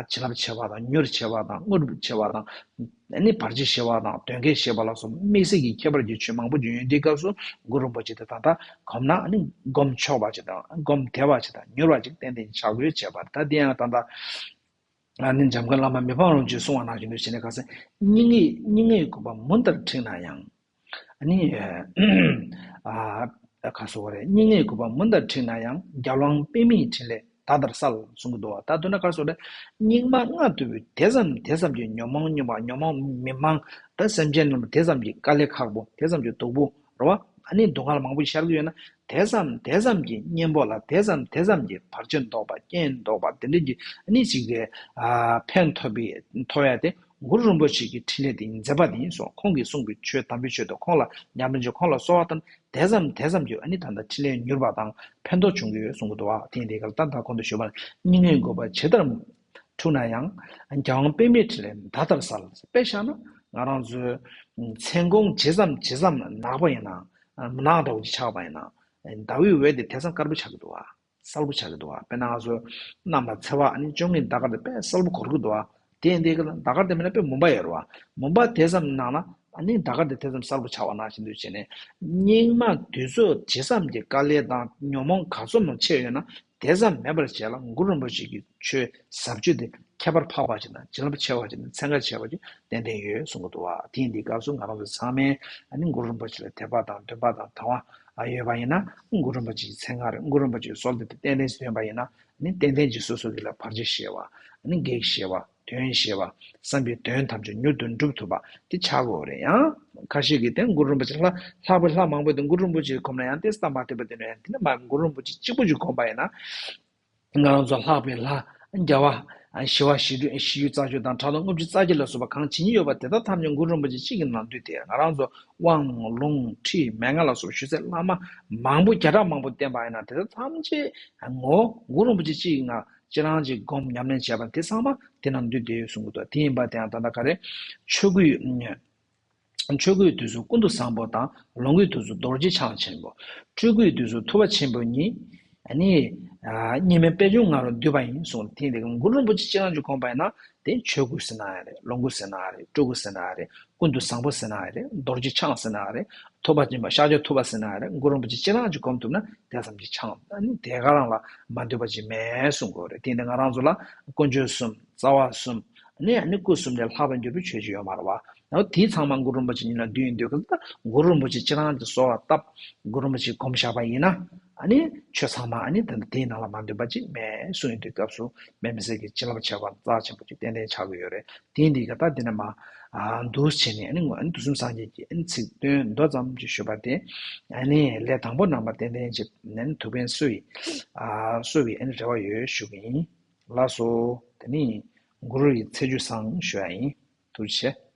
བྱིན་རླབས་ཆེ་བ་དང་མྱུར་ཆེ་བ་དང་དངོས་གྲུབ་ཆེ་བ་དང་། ཨ་ནི་བར་ཆད་ཞི་བ་དང་གདོན་བགེགས་ཞི་བ་ལ་སོགས་དམིགས་བསལ་གྱི་ཁྱད་པར་གྱི་ཆོས་མང་པོ་ཅིག་ཡོད་འདིའི་སྐབས་སུ་གུ་རུ་རིན་པོ་ཆེ་དེ་ད་ལྟ་གོམས་ན་ཨ་ནི་སྒོམ་ཆོག་པ་ཅིག་དང་སྒོམ་བདེ་བ་ཅིག་དང་མྱུར་བ་ཅིག་ཏན་ཏན་ཆགས་ཡོད་བྱས་པ་ད་དེ་ཡང་ད་ལྟ་ཨ་ནི་འཇམ་མགོན་བླ་མ་མི་ཕམ་རིན་པོ་ཆེས་གསུངས་པ་ནང་བཞིན་དུ་བྱས་ནས་ཁ་སང་སྙིགས་ངེས་སྙིགས་ངེས་གུས་པ་མུ་མཐར་ཁྲིད་ན་ཡང་ཨ་ནི་ཨ་ཁ་སོ་བ་རེད། སྙིགས་ངེས་གུས་པ་མུ་མཐར་ཁྲིད་ན་ཡང་རྒྱལ་དབང་པདྨའི་ཕྲིན་ལས་ད་ལྟར་གསལ་གསུང་གི་འདུག་བ། ད་དུ་ན་ག་སོ་རེད། སྙིགས་མ་ལྔ་བཏུལ་བའི་དེ་ཙམ་དེ་ཙམ་གྱི་ཉོན་མོངས་སྙོམས་པ་ཉོན་མོངས་མི་མང་ད་སེམས་ཅན་རྣམས་དེ་ཙམ་གྱི་དཀའ་ལས་ཁག་པོ་དེ་ཙམ་གྱི་སྡུག་པོ་རེད་བ། ཨ་ནི་སྡུག་བསྔལ་མང་པོ་ཤར་གྱི་ཡོད་ན་དེ་ཙམ་དེ་ཙམ་གྱི་གཉེན་པོ་ལ་དེ་ཙམ་དེ་ཙམ་གྱི་བར་ཆད་བཟློག་པ་རྐྱེན་བཟློག་པ་དེ་འདྲ་གྱི་ཨ་ནི་ཅིག་གི་ཕན་ཐོགས་པའི་ཐོགས་ཡ་དེ་གུ་རུ་རིན་པོ་ཆེ་གི་ཕྲིན་ལས་དེ་མཛད་པ་དེ་ཡིན་སོང་། ཁོང་གིས་གསུངས་པའི་ཆོས་དམ་པའི་ཆོས་དང་ཁོང་ལ་ཉམས་ལེན་བྱས་ཁོང་ལ་གསོལ་བ་བཏབ་དེ་ཙམ་དེ་ཙམ་གྱིས་ཨ་ནི་ད་ལྟ་ཕྲིན་ལས་མྱུར་བ་དང་ཕན་ཐོགས་བྱུང་གི་ཡོད་གསུང་གི་འདུག་བ། དེ་ཡིན་དེ་ག་ལ་ད་ལྟ་གོང་དུ་ཞུས་པ་ནི་སྙིགས་ངེས་གུས་པ་ཇི་ལྟར་འཁྲུགས་ན་ཡང་། རྒྱལ་དབང་པདྨའི་ཕྲིན་ལས་ད་ལྟར་གསལ། དཔེ་བཞག་ན་ང་རང་ཚོའི་མཚན་གུང་ཇི་ཙམ་ཇི་ཙམ་ནག་པ་ཡིན་ན་ནག་འདྲ་བོ་ཅིག་ཆགས་པ་ཡིན་ན་ཟླ་བའི་འོད་དེ་དེ་ཙམ་དཀར་པོ་ཆགས་ཀྱི་འདུག་བ། གསལ་པོ་ཆགས་ཀྱི་འདུག་བ། དཔེར་ན་ང་ཚོ་གནམ་ལ་ཚེས་པ་ཨ་ནི་བཅོ་ལྔའི་ཟླ་སྐར་དེ་དཔེ་གསལ་པོ་འཁོར་གྱི་འདུག་བ། དེ་ཡིན་དེ་ག་ལ་ཟླ་སྐར་དེ་མིན་ན་དཔེ་མུན་པ་ཡོད་རེད་བ། མུན་པ་དེ་ཙམ་ནང་ན་ཨ་ནི་ཟླ་སྐར་དེ་དེ་ཙམ་གསལ་པོ་ཆགས་པ་ནང་བཞིན་དུ་བྱས་ནས་སྙིགས་མ་དུས་ཚོད་ཇི་ཙམ་གྱི་དཀའ་ལས་དང་ཉོན་མོངས་ག་ཚོད་མང་ཆེ་ཡོད་ན་དེ་ཙམ་མེད་པར་བྱས་ལ་གུ་རུ་རིན་པོ་ཆེ་གི་ཆོས་ཟབ་ཆོས་དེ་ཁྱད་པར་འཕགས་པ་ཅིག་དང་བྱིན་རླབས་ཆེ་བ་ཅིག་དང་ཚན་ཁ་ཆེ་བ་ཅིག་ཏན་ཏན་ཡོད་གསུང་གི་འདུག་བ། དེ་ཡིན་དེ་སྐབས་སུ་ང་རང་ཚོ་ཚང་མས་ཨ་ནི་གུ་རུ་རིན་པོ་ཆེ་ལ་དད་པ་དང་འདུན་པ་དང་དང་བ་ཨ་ཡོད་པ་ཡིན་ན་གུ་རུ་རིན་པོ་ཆེའི་མཚན་སྔགས་རེད། གུ་རུ་རིན་པོ་ཆེའི་གསོལ་འདེབས་དེ་ཏན་ཏན་ཞིག་ཐོན་པ་ཡིན་ན་ནི་ཏན་ཏན་གྱིས་སོ་སོ་གི་ལ་བར་ཆད་ཞི་བ་ནི་གེགས་ཞི་བ་ དོན་ཞེས་པ། བསམ་པའི་དོན་ཐམས་ཅད་མྱུར་དུ་འགྲུབ་ཐུབ་པ་དེ་ཆགས་དགོས་རེད། ཡང་ཁ་ཤས་ཀྱིས་དེ་གུ་རུ་རིན་པོ་ཆེ་ལྷ་ལྷག་པའི་ལྷ་མང་པོ་དེ་གུ་རུ་རིན་པོ་ཆེ་གོམས་ན་ཡང་དེ་ལྟ་མ་ཐུབ་པ་དེ་ནས་ཡང་དེ་ནི་མ་གུ་རུ་རིན་པོ་ཆེ་གཅིག་པུ་ཅིག་གོམས་པ་ཡིན་ན། ང་རང་ཚོ་ལྷག་པའི་ལྷ་རྒྱལ་བ་ཞི་བ་ཞི་ཁྲོ་ཞི་ཡོད་རྩ་མཆོག་དང་ཕྲག་དོག་རྔུལ་ཆུ་རྩ་བརྒྱད་ལ་སོགས་པ་གང་ཇི་སྙེད་ཡོད་པ་དེ་དག་ཐམས་ཅད་གུ་རུ་རིན་པོ་ཆེ་གཅིག་གི་ནང་འདུས་ཏེ། ང་རང་ཚོ་དབང་ལུང་ཁྲིད་མན་ངག་ལ་སོགས་པ་ཞུ་སའི་བླ་མ་མང་པོ་བརྒྱ་ཕྲག་མང་པོ་བསྟེན་པ་ཡིན་ན་དེ་དག་ཐམས་ཅད་ངོ་གུ་རུ་རིན་པོ་ཆེ་གཅིག་གི་ངང་ཅི་རང་ཅིག་སྒོམ་ཉམས་ལེན་བྱས་པ་དེ་ཚང་མ་དེ་ནང་འདུས་ཏེ་ཡོད་གསུང་གི་འདུག་དེ་ཡིན་པ་དེ་ཡང་ད་ལྟ་ག་རེ། ཆོས་སྐུའི་ཆོས་སྐུའི་དུས་སུ་ཀུན་ཏུ་བཟང་པོ་དང་། ལོངས་སྐུའི་དུས་སུ་རྡོ་རྗེ་འཆང་ཆེན་པོ། སྤྲུལ་སྐུའི་དུས་སུ་ཐུབ་པ་ཆེན་པོ་གཉིས། ཨ་ནི། གཉིས་མེད་པད་འབྱུང་ང་རོ་འདུས་པ་ཡིན་གསུངས། དེ་འདི་གུ་རུ་རིན་པོ་ཆེ་སྤྱན་དྲངས་ཀྱི་གོམས་པ་ཡིན་ན་དེ་ཆོས་སྐུ་ཟེར་ན་ཡང་རེད། ལོངས་སྐུ་ཟེར་ན་ཡང་རེད། སྤྲུལ་སྐུ་ཟེར་ན་ཡང་རེད། ཀུན་ཏུ་བཟང་པོ་ཟེར་ན་ཡང་རེད། རྡོ་རྗེ་འཆང་ཟེར་ན་ཡང་རེད། ཐུབ་པ་ཆེན་པོ་ཤཱཀྱ་ཐུབ་པ་ཟེར་ན་ཡང་རེད། གུ་རུ་རིན་པོ་ཆེ་སྤྱན་དྲངས་ཀྱི་གོམས་ཐུབ་ན་དེ་ཙམ་གྱིས་འཆང་། ཨ་ནི་དེ་ག་རང་ལ་མ་འདུས་པ་ཅིག་མེད་གསུང་གི་རེད། དེ་འདི་ང་རང་ཚོ་ལ་དཀོན་མཆོག་གསུམ། རྩ་བ་གསུམ། ནི་ཨ་ནི་སྐུ་གསུམ་ལས་ལྷག་པར་གྱུར་པའི་ཆོས་ཅིག་ཡོད་མ་རེད་བ། ཨོ་དེ་ཚང་མ་གུ་རུ་རིན་པོ་ཆེ་ཉིད་ལ་འདུས་ཡིན་དུས་ཀྱི་ད་གུ་རུ་རིན་པོ་ཆེ་སྤྱན་དྲངས་ཀྱི་གསོལ་བ་བཏབ། གུ་རུ་རིན་པོ་ཆེ་སྒོམ་བཞག་པ་ཡིན་ན། ཨ་ནི་ཆོས་ཚང་མ་ཨ་ནི་ད་ལྟ་དེའི་ནང་ལ་མ་འདུས་པ་ཅིག་མེད་གསུངས་ཡིན་དུས་སྐབས་སུ་དཔེ་མི་སྲིད་ཀྱི་བྱིན་རླབས་ཆེ་བ་རྩ་ཆེན་པོ་ཅིག་ཏན་ཏན་ཆགས་ཀྱི་ཡོད་རེད། དེ་འདི་ག་ད་འདི་ནས་མ་ཨ་འདུག་བྱས་ནས་ཨ་ནི་ངོ་ཨ་ནི་དུས་གསུམ་སངས་རྒྱས་ཀྱི་ཨ་ནི་ཚིག་དོན་མདོ་ཙམ་ཅིག་ཞུས་པ་དེ། ཨ་ནི་ལས་དང་པོ་རྣམ་པ་ཏན་ཏན་ཅིག་ཨ་ནི་ཐུགས་ཕན་གསོས་ཡིན། ཨ་གསོས་པའི་ཨ་ནི་རེ་བ་ཡོད་ཞུ་གི་ཡིན། ལགས་སོ། དེ་ནི་གུ་རུ་ཡི་ཚེས་བཅུ་བཟང་ཞུ་ཡ་ཡིན། ཐུགས་རྗེ་ཆེ།